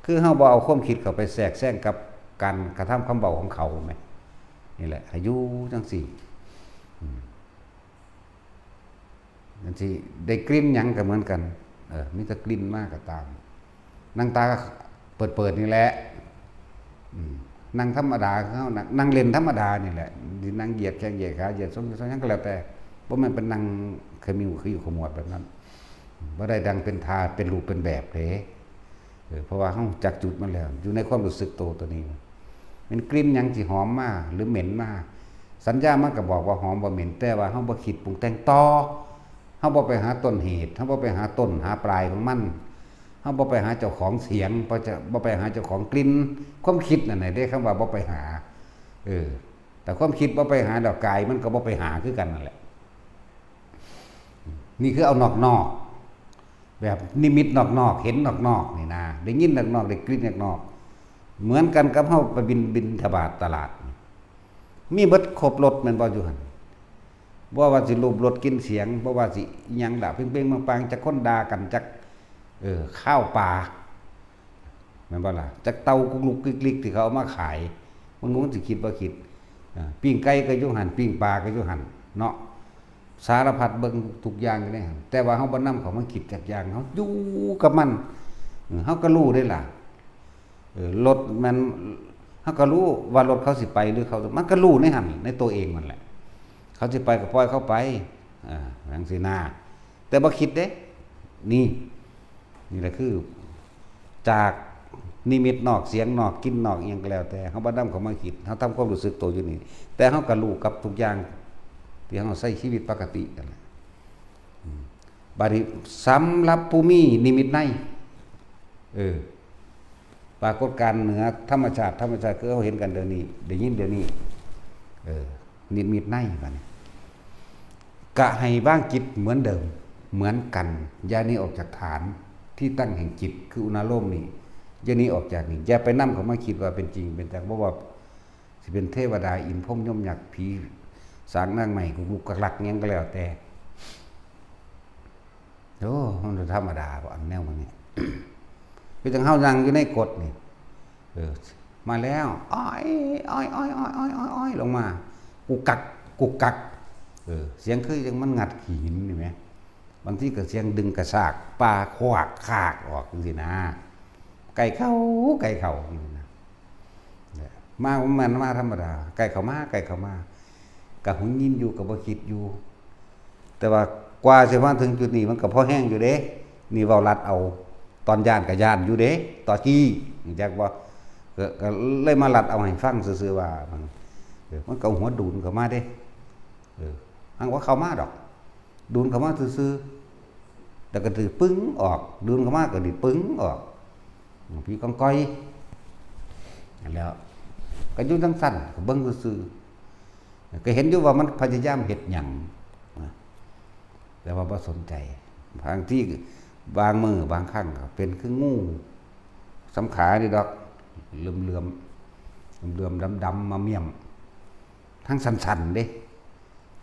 คือเฮาบ่เอาความคิดเข้าไปแทรกแซงกับการกระทำคำเว้าของเขาแหม นี่แหละ ให้อยู่จั่งซี้ อืม จั่งซี้ ได้กลิ่นหยังก็เหมือนกัน เออ มีแต่กลิ่นมาก็ตาม นั่งตาเปิดๆนี่แหละ อืม นั่งธรรมดาคือเฮานั่ง นั่งเล่นธรรมดานี่แหละ สินั่งเหยียดแข้งเหยียดขา เหยียดส้นเหยียดส้นหยังก็แล้วแต่ บ่แม่นเป็นนั่งขมิวขยิวขมวดแบบนั้น บ่ได้ดังเป็นท่าเป็นรูปเป็นแบบเด้ เออ เพราะว่าเฮาจักจุดมันแล้ว อยู่ในความรู้สึกโตตัวนี้ เป็นกลิ่นหยังสิหอมมาหรือเหม็นมา สัญญามันก็บอกว่าหอมว่าเหม็น แต่ว่าเฮาบ่คิดปรุงแต่งต่อ เฮาบ่ไปหาต้นเหตุ เฮาบ่ไปหาต้นหาปลายของมัน เฮาบ่ไปหาเจ้าของเสียง บ่จะ บ่ไปหาเจ้าของกลิ่น ความคิดนั่นน่ะเด้ คำว่าบ่ไปหา เออ แต่ความคิดบ่ไปหาดอก กายมันก็บ่ไปหาคือกันนั่นแหละ นี่คือเอานอกๆ แบบนิมิตนอกๆ เห็นนอกๆ นี่นะ ได้ยินนอกๆ ได้กลิ่นนอกๆ เหมือนกันกับเฮาไปบิณ บิณฑบาตตลาด มีเบิดครบรสแม่นบ่อยู่หั่น บ่ว่าสิรูปรสกลิ่นเสียง บ่ว่าสิอิหยังล่ะ เป่งๆ ปังๆ จักคนด่ากัน จัก เออ ข้าวปลา แม่นบ่ล่ะ จักเต่ากุกลุกกิกลิกที่เขาเอามาขาย มันคงสิคิดบ่คิด อ่า ปิ้งไก่ก็อยู่หั่น ปิ้งปลาก็อยู่หั่นเนาะ สารพัดเบิ่งทุกอย่างอยู่ในหั่น แต่ว่าเฮาบ่นำเข้ามาคิดจักอย่าง เฮาอยู่กับมัน เออ เฮาก็รู้เด้ล่ะ เออ รถมัน เฮาก็รู้ว่ารถเขาสิไปหรือเขา มันก็รู้ในหั่น ในตัวเองนั่นแหละ เขาสิไปก็ปล่อยเขาไป อ่า จั่งซี้นา แต่บ่คิดเด้ นี่ นี่แหละคือ จากนิมิตนอก เสียงนอก กลิ่นนอก อิหยังก็แล้วแต่ เฮาบ่นำเข้ามาคิด เฮาทำความรู้สึกตัวอยู่นี่ แต่เฮาก็รู้กับทุกอย่าง ที่เฮาใช้ชีวิตปกตินั่นแหละ อืม บาดนี้สำหรับผู้มีนิมิตใน เออ ปรากฏการณ์เหนือธรรมชาติ ธรรมชาติคือเฮาเห็นกันเดี๋ยวนี้ ได้ยินเดี๋ยวนี้ เออ นิมิตใน บาดนี้ กะให้วางจิตเหมือนเดิม เหมือนกัน อย่าหนีออกจากฐานที่ตั้งแห่งจิต คืออุณาโลมนี่ อย่าหนีออกจากนี่ อย่าไปนำเข้ามาคิดว่าเป็นจริงเป็นจัง บ่ว่าสิเป็นเทวดา อินทร์ พรหม ยม ยักษ์ ผี สาง นางไม้ กุกลุกกักลัก หยังก็แล้วแต่ โอ้ มันธรรมดาบ่ อันแนวมันนี่ คือจั่งเฮานั่งอยู่ในกฎนี่ เออ มาแล้ว อ้อย อ้อย อ้อย อ้อย อ้อย อ้อย อ้อย ลงมา กุกกัก กุกกัก เออ เสียงคือจั่งมันงัดขี้หินนี่แหม บางทีก็เสียงดึงกระชาก ปลาขวากคากออกจั่งซี้นะ ไก่เข้า ไก่เข้า จั่งซี้นะ มา มันมาธรรมดา ไก่เข้ามา ไก่เข้ามา ก็หงุดหงิดอยู่ ก็บ่คิดอยู่ แต่ว่ากว่าสิมาถึงจุดนี้ มันก็พอแฮงอยู่เด้ นี่เว้าลัดเอา ตอนย้านก็ย้านอยู่เด้ ตอนกี้ รู้จักบ่ ก็ ก็เลยมาลัดเอาให้ฟังซื่อๆ ว่า มัน เออ มันก็หัวดูนเข้ามาเด้ เออ หังว่าเข้ามาดอก ดูนเข้ามาซื่อๆ แล้วก็ถือปึ้งออก ดูนเข้ามาก็ดีปึ้งออก ผีกองกอย นั่นแหล้ว ก็อยู่จั่งซั้น ก็เบิ่งซื่อๆ ก็เห็นอยู่ว่ามันพยายามเฮ็ดหยังนะ แต่ว่าบ่สนใจ บางที บางมื้อบางครั้งก็เป็นคืองูสามขานี่ดอก เหลื่อมๆ เหลื่อมๆ ดำๆ มาเมี้ยม ทั้งสั้นๆ เด้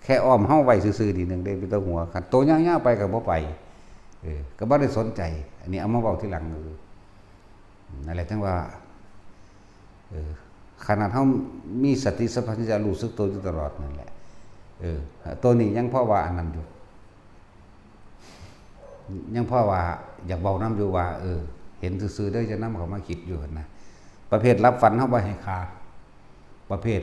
แค่อ้อมเฮาไว้ซื่อๆ นิดนึงเด้ เป็นตัวหัว คันโตยาวๆ ไปก็บ่ไป เออ ก็บ่ได้สนใจ อันนี้เอามาเว้าทีหลัง เออ นั่นแหละ จั่งว่า เออ ขนาดเฮามีสติสัมปชัญญะรู้สึกตัวอยู่ตลอดนั่นแหละ เออ ตัวนี้ยังพอว่าอันนั้นอยู่ ยังพอว่าอยากเว้านำอยู่ว่า เออ เห็นซื่อๆ เด้อ อย่านำเข้ามาคิดอยู่หั่นนะ ประเภทหลับฝันเฮาบ่ให้คา ประเภท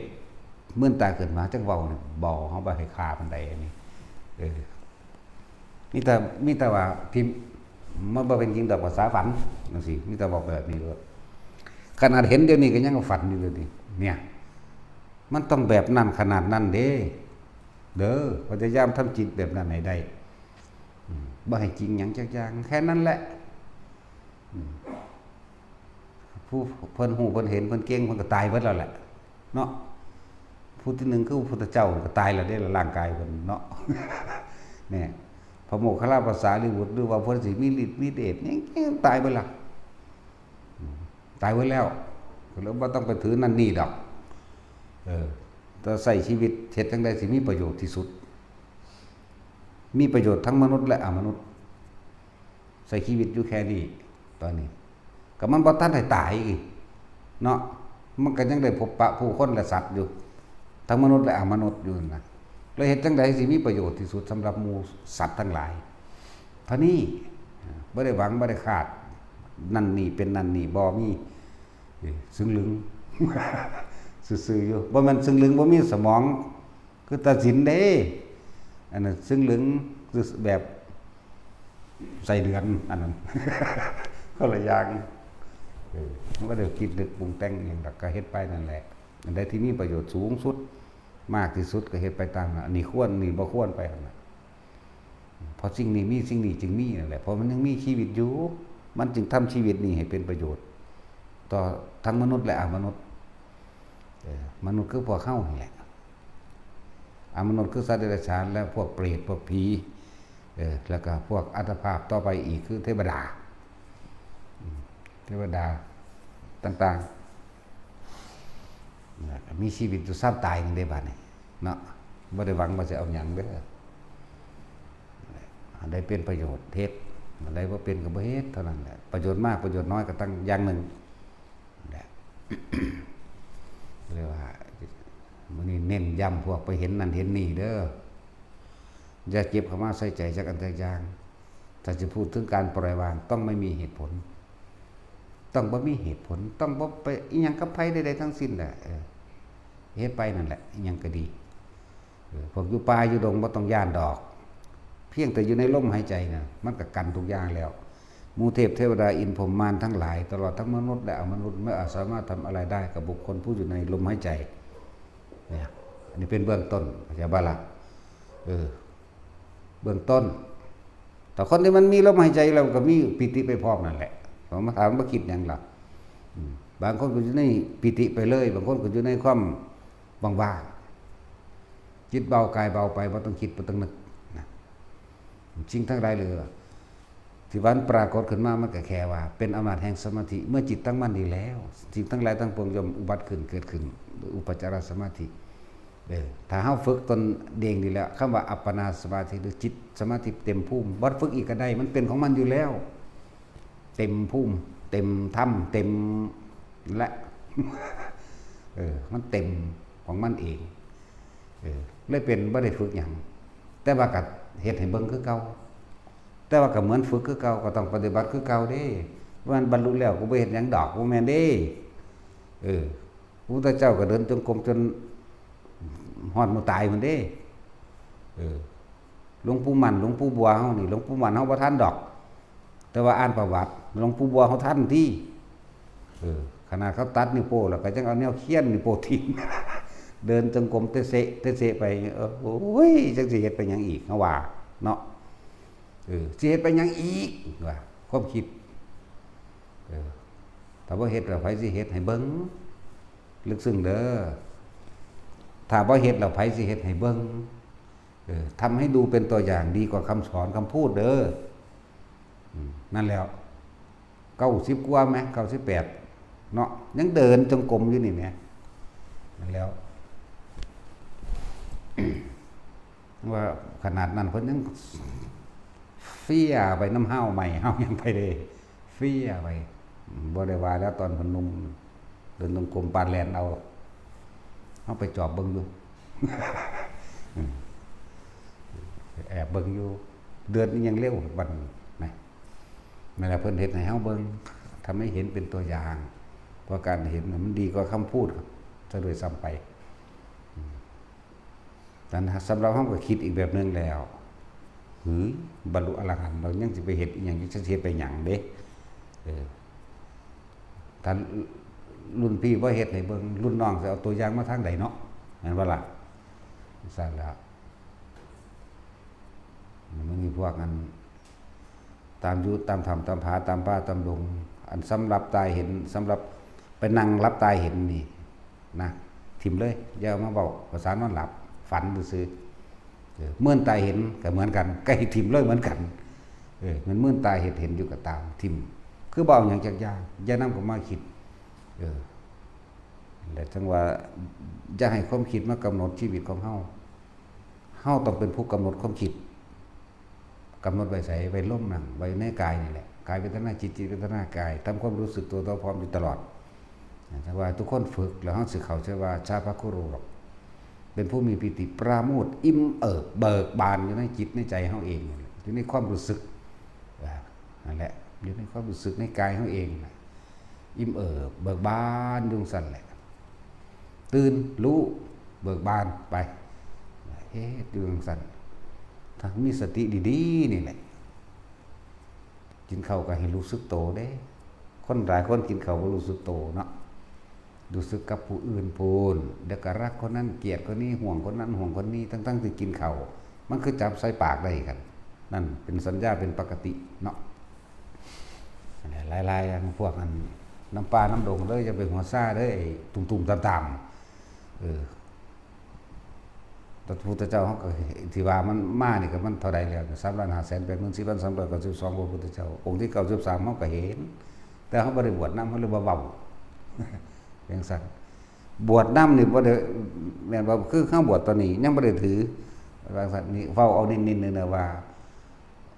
มื่นตาขึ้นมาจั่งเว้านี่ บ่ เฮาบ่ให้คาปานใดอันนี้ เออ มีแต่ มีแต่ว่าที่มันบ่เป็นจริงดอก ภาษาฝันจั่งซี้ มีแต่บอกแบบนี้โลด ขนาดเห็นเดี๋ยวนี้ก็ยังฝันอยู่เดี๋ยวนี้ เนี่ย มันต้องแบบนั้นขนาดนั้นเด้ เด้อ พยายามทำจิตแบบนั้นให้ได้ อืม บ่ให้จริงหยังจักอย่าง แค่นั้นแหละ อืม ผู้เพิ่นฮู้ เพิ่นเห็น เพิ่นเก่ง เพิ่นก็ตายเบิดแล้วแหละ เนาะ ผู้ที่หนึ่งคือพระพุทธเจ้าก็ตายแล้วเด้ล่ะ ร่างกายเพิ่นเนาะ เนี่ย พระโมคคัลลาภาษาลิบุตร หรือว่าเพิ่นสิมีฤทธิ์มีเดช ยัง ยังตายเบิดล่ะ อืม ตายเบิดแล้ว ก็เลยบ่ต้องไปถือนั่นนี่ดอก เออ แต่ใช้ชีวิตเฮ็ดจั่งใดสิมีประโยชน์ที่สุด มีประโยชน์ทั้งมนุษย์และอมนุษย์ ใช้ชีวิตอยู่แค่นี้ ตอนนี้ ก็มันบ่ทันได้ตายอีกเนาะ มันก็ยังได้พบปะผู้คนและสัตว์อยู่ ทั้งมนุษย์และอมนุษย์อยู่นั่นนะ แล้วเฮ็ดจั่งใดสิมีประโยชน์ที่สุดสำหรับหมู่สัตว์ทั้งหลาย เท่านี้ บ่ได้หวัง บ่ได้คาด นั่นนี่เป็นนั่นนี่ บ่มี เอ้ย ซึ่งลึง ซื่อๆ อยู่ บ่แม่นซึ่งลึงบ่มีสมอง คือตัดสินเด้ อันนั้นซึ่งลึงคือแบบไส้เดือน อันนั้น คนละอย่าง เออ มันก็ได้คิดนึกปรุงแต่งอหย่างใดก็เฮ็ดไปนั่นแหละ อันใดที่มีประโยชน์สูงสุด มากที่สุดก็เฮ็ดไปตามนั้น อันนี้ควร นี่บ่ควรไปหั่นน่ะ เพราะสิ่งนี้มี สิ่งนี้จึงมีนั่นแหละ เพราะมันยังมีชีวิตอยู่ มันจึงทำชีวิตนี้ให้เป็นประโยชน์ ต่อทั้งมนุษย์และอมนุษย์ เออ มนุษย์คือพวกเฮานี่แหละ อมนุษย์คือสัตว์เดรัจฉาน และพวกเปรต พวกผี เออ แล้วก็พวกอัตภาพต่อไปอีกคือเทวดา อืม เทวดาต่างๆ มีชีวิตอยู่ซ้ำตายหนึ่งได้บัดนี้เนาะ บ่ได้หวังว่าจะเอาหยังเด้อ อันใดเป็นประโยชน์เฮ็ด อันใดบ่เป็นก็บ่เฮ็ดเท่านั้นแหละ ประโยชน์มากประโยชน์น้อยก็ตั้งอย่างหนึ่ง แหละ เรียกว่า มื้อนี้เน้นย้ำพวกไปเห็นนั่นเห็นนี่เด้อ อย่าเก็บเข้ามาใส่ใจจักอันจักอย่าง ถ้าจะพูดถึงการปล่อยวาง ต้องไม่มีเหตุผล ต้องบ่มีเหตุผล ต้องบ่ไปอิหยังกับไผใดๆทั้งสิ้นแหละ เออ เฮ็ดไปนั่นแหละ อิหยังก็ดี เออ พวกอยู่ป่าอยู่ดงบ่ต้องย้านดอก เพียงแต่อยู่ในลมหายใจน่ะ มันก็กันทุกอย่างแล้ว หมู่เทพเทวดาอินทร์พรหมมารทั้งหลาย ตลอดทั้งมนุษย์และอมนุษย์ ไม่อาจสามารถทำอะไรได้กับบุคคลผู้อยู่ในลมหายใจ เนี่ย อันนี้เป็นเบื้องต้น เข้าใจบ่ล่ะ เออ เบื้องต้น แต่คนที่มันมีลมหายใจแล้วก็มีปีติไปพร้อมนั่นแหละ เขามาถามว่าคิดหยังล่ะ อืม บางคนก็อยู่ในปีติไปเลย บางคนก็อยู่ในความว่างๆ จิตเบากายเบาไป บ่ต้องคิด บ่ต้องนึกนะ สิ่งทั้งหลายเหลือ ที่มันปรากฏขึ้นมา มันก็แค่ว่าเป็นอำนาจแห่งสมาธิ เมื่อจิตตั้งมั่นดีแล้ว สิ่งทั้งหลายทั้งปวงย่อมอุบัติขึ้น เกิดขึ้น ด้วยอุปจารสมาธิ เออ ถ้าเฮาฝึกตนเองดีแล้ว คำว่าอัปปนาสมาธิ หรือจิตสมาธิเต็มภูมิ บ่ฝึกอีกก็ได้ มันเป็นของมันอยู่แล้ว เต็มภูมิ เต็มธรรม เต็มและ เออ มันเต็มของมันเอง เออ เลยเป็นบ่ได้ฝึกหยัง แต่ว่าก็เฮ็ดให้เบิ่งคือเก่า แต่ว่าก็เหมือนฝึกคือเก่า ก็ต้องปฏิบัติคือเก่าเด้ บ่แม่นบรรลุแล้วกูบ่เฮ็ดหยังดอก บ่แม่นเด้ เออ พระพุทธเจ้าก็เดินจงกรมจนฮอดมื้อตายพุ้นเด้ เออ หลวงปู่มั่น หลวงปู่บัวเฮานี่ หลวงปู่มั่นเฮาบ่ทันดอก แต่ว่าอ่านประวัติ หลวงปู่บัวเฮาทันติ เออ ขนาดเขาตัดนิ้วโป้งแล้วก็ยังเอาแนวเคียนนิ้วโป้งทิ่ม เดินจงกรมเตะเสะ เตะเสะไป เออ โอ้ย จักสิเฮ็ดไปหยังอีก เฮาว่า เนาะ เออ สิเฮ็ดไปหยังอีก ว่า ความคิด เออ ถ้าบ่เฮ็ดแล้วไผสิเฮ็ดให้เบิ่ง ลึกซึ้งเด้อ ถ้าบ่เฮ็ดแล้วไผสิเฮ็ดให้เบิ่ง เออ ทำให้ดูเป็นตัวอย่างดีกว่าคำสอนคำพูดเด้อ อืม นั่นแหล้ว เก้าสิบกว่าแหม เก้าสิบแปด เนาะ ยังเดินจงกรมอยู่นี่แหม นั่นแหล้ว ว่าขนาดนั้นเพิ่นยังเฟียไปนำเฮาใหม่ เฮายังไปเด้ เฟียไป บ่ได้ว่าแล้วตอนเพิ่นหนุ่ม เดินจงกรมปานแล่นเอา เฮาไปจอบเบิ่งอยู่ อืม แอบเบิ่งอยู่ เดินอีหยังเร็วบัดนี้นะ นั่นแหละเพิ่นเฮ็ดให้เฮาเบิ่ง ทำให้เห็นเป็นตัวอย่าง เพราะการเห็นน่ะมันดีกว่าคำพูดซะด้วยซ้ำไป อืม แต่สำหรับเฮาก็คิดอีกแบบหนึ่งแล้ว หือ บรรลุอรหันต์แล้วยังสิไปเฮ็ดอีหยัง จักสิเฮ็ดไปหยังเด้ เออ ถ้ารุ่นพี่บ่เฮ็ดให้เบิ่ง รุ่นน้องสิเอาตัวอย่างมาทางใดเนาะ แม่นบ่ล่ะ? ซั่นล่ะ มันมีพวกอัน ตามอยู่ตามถ้ำตามผาตามป่าตามดง อันสำหรับตายเห็น สำหรับไปนั่งหลับตายเห็นนี่นะ ถิ่มเลย อย่าเอามาเว้า ภาษานอนหลับ ฝันซื่อๆ เออ เมื่อนตายเห็นก็เหมือนกัน ก็ให้ถิ่มเลยเหมือนกัน เออ มันเมื่อนตายเห็น เห็นอยู่ก็ตาม ถิ่ม คือบ่เอาหยังจักอย่าง อย่านำเข้ามาคิด เออ และจังว่า อย่าให้ความคิดมากำหนดชีวิตของเฮา เฮาต้องเป็นผู้กำหนดความคิด กำหนดไว้ไส ไว้ลมนั่น ไว้ในกายนี่แหละ กายเวทนาจิต จิตเวทนากาย ทำความรู้สึกตัวทั่วพร้อมอยู่ตลอด แต่ว่าทุกคนฝึกแล้วเฮาสิเข้าใจว่าชาพคุโรหรอก เป็นผู้มีปีติปราโมทย์อิ่มเอิบเบิกบานอยู่ในจิตในใจเฮาเองนั่นแหละ อยู่ในความรู้สึก อ่า นั่นแหละ อยู่ในความรู้สึกในกายเฮาเองน่ะ อิ่มเอิบเบิกบานอยู่จั่งซั่นแหละ ตื่นรู้เบิกบานไป เฮ็ดอยู่จั่งซั่น ถ้ามีสติดีๆ นี่แหละ กินข้าวก็ให้รู้สึกโตเด้ คนหลายคนกินข้าวบ่รู้สึกโตเนาะ รู้สึกกับผู้อื่นพู้น แล้วก็รักคนนั้น เกลียดคนนี้ ห่วงคนนั้น ห่วงคนนี้ ทั้งๆที่กินข้าว มันคือจับใส่ปากได้กัน นั่นเป็นสัญญาเป็นปกติเนาะ หลายๆอย่าง พวกอันน้ำป่าน้ำดงเด้อ อย่าไปหัวซ่าเด้อ ไอ้ตุ่มๆต่ำ เออ แต่พระพุทธเจ้าเขาก็เห็นที่ว่ามันมานี่ก็มันเท่าใดแล้ว สามล้านห้าแสนแปดหมื่นสี่พันสามร้อยเก้าสิบสอง พระพุทธเจ้า องค์ที่เก้าสิบสามเขาก็เห็น แต่เขาบ่ได้บวชนำ เขาเลยบ่เว้า จังซั่น บวชนำนี่บ่ได้ แม่นบ่ คือเขาบวชตอนนี้ยังบ่ได้ถือ ว่าซั่น นี่เว้าเอานิดๆ นึงนะว่า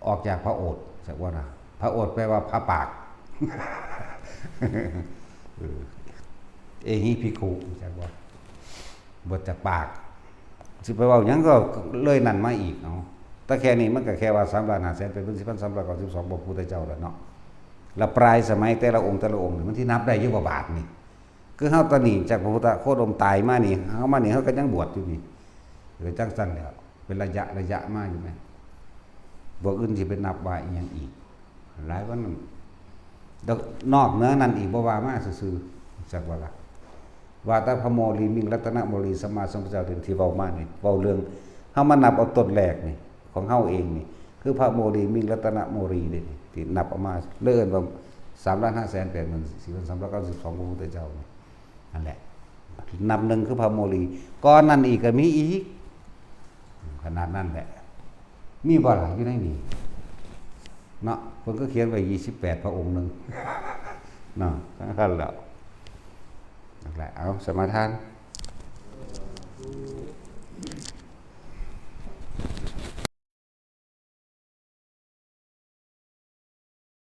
ออกจากพระโอษฐ์ จักว่านะ พระโอษฐ์แปลว่าพระปาก เออ เอหิภิกขุ จักว่า บวชจากปาก สิไปเว้าหยังก็เลยนั่นมาอีก เอา แต่แค่นี้มันก็แค่ว่า สามล้านห้าแสนแปดหมื่นสี่พันสามร้อยเก้าสิบสอง พระพุทธเจ้าแล้วเนาะ แล้วปลายสมัยแต่ละองค์แต่ละองค์นี่มันที่นับได้อยู่บ่บาดนี่ คือเฮาตอนนี้จากพระพุทธโคดมตายมานี่ เฮามานี่เฮาก็ยังบวชอยู่นี่ ก็จังซั่นแหล้ว เป็นระยะระยะมาอยู่แหม บ่อื่นสิไปนับว่าอีหยังอีก หลายกว่านั้น แล้วนอกเหนือนั้นอีกบ่ว่ามาซื่อๆ จักว่าล่ะ ว่าแต่พระโมลีมิงรัตนโมลีสัมมาสัมพุทธเจ้าที่เว้ามานี่ เว้าเรื่อง เฮามานับเอาต้นแรกนี่ ของเฮาเองนี่ คือพระโมลีมิงรัตนโมลีนี่ ที่นับออกมา เลยเอิ้นว่า สามล้านห้าแสนแปดหมื่นสี่พันสามร้อยเก้าสิบสอง พระพุทธเจ้านี่ นั่นแหละ นับหนึ่งคือพระโมลี ก่อนนั้นอีกก็มีอีก ขนาดนั้นแหละ มีบ่ล่ะอยู่ในนี้ เนาะ เพิ่นก็เขียนไว้ ยี่สิบแปด พระองค์หนึ่ง เนาะ สำคัญแล้ว นั่นแหละ เอา สมาทาน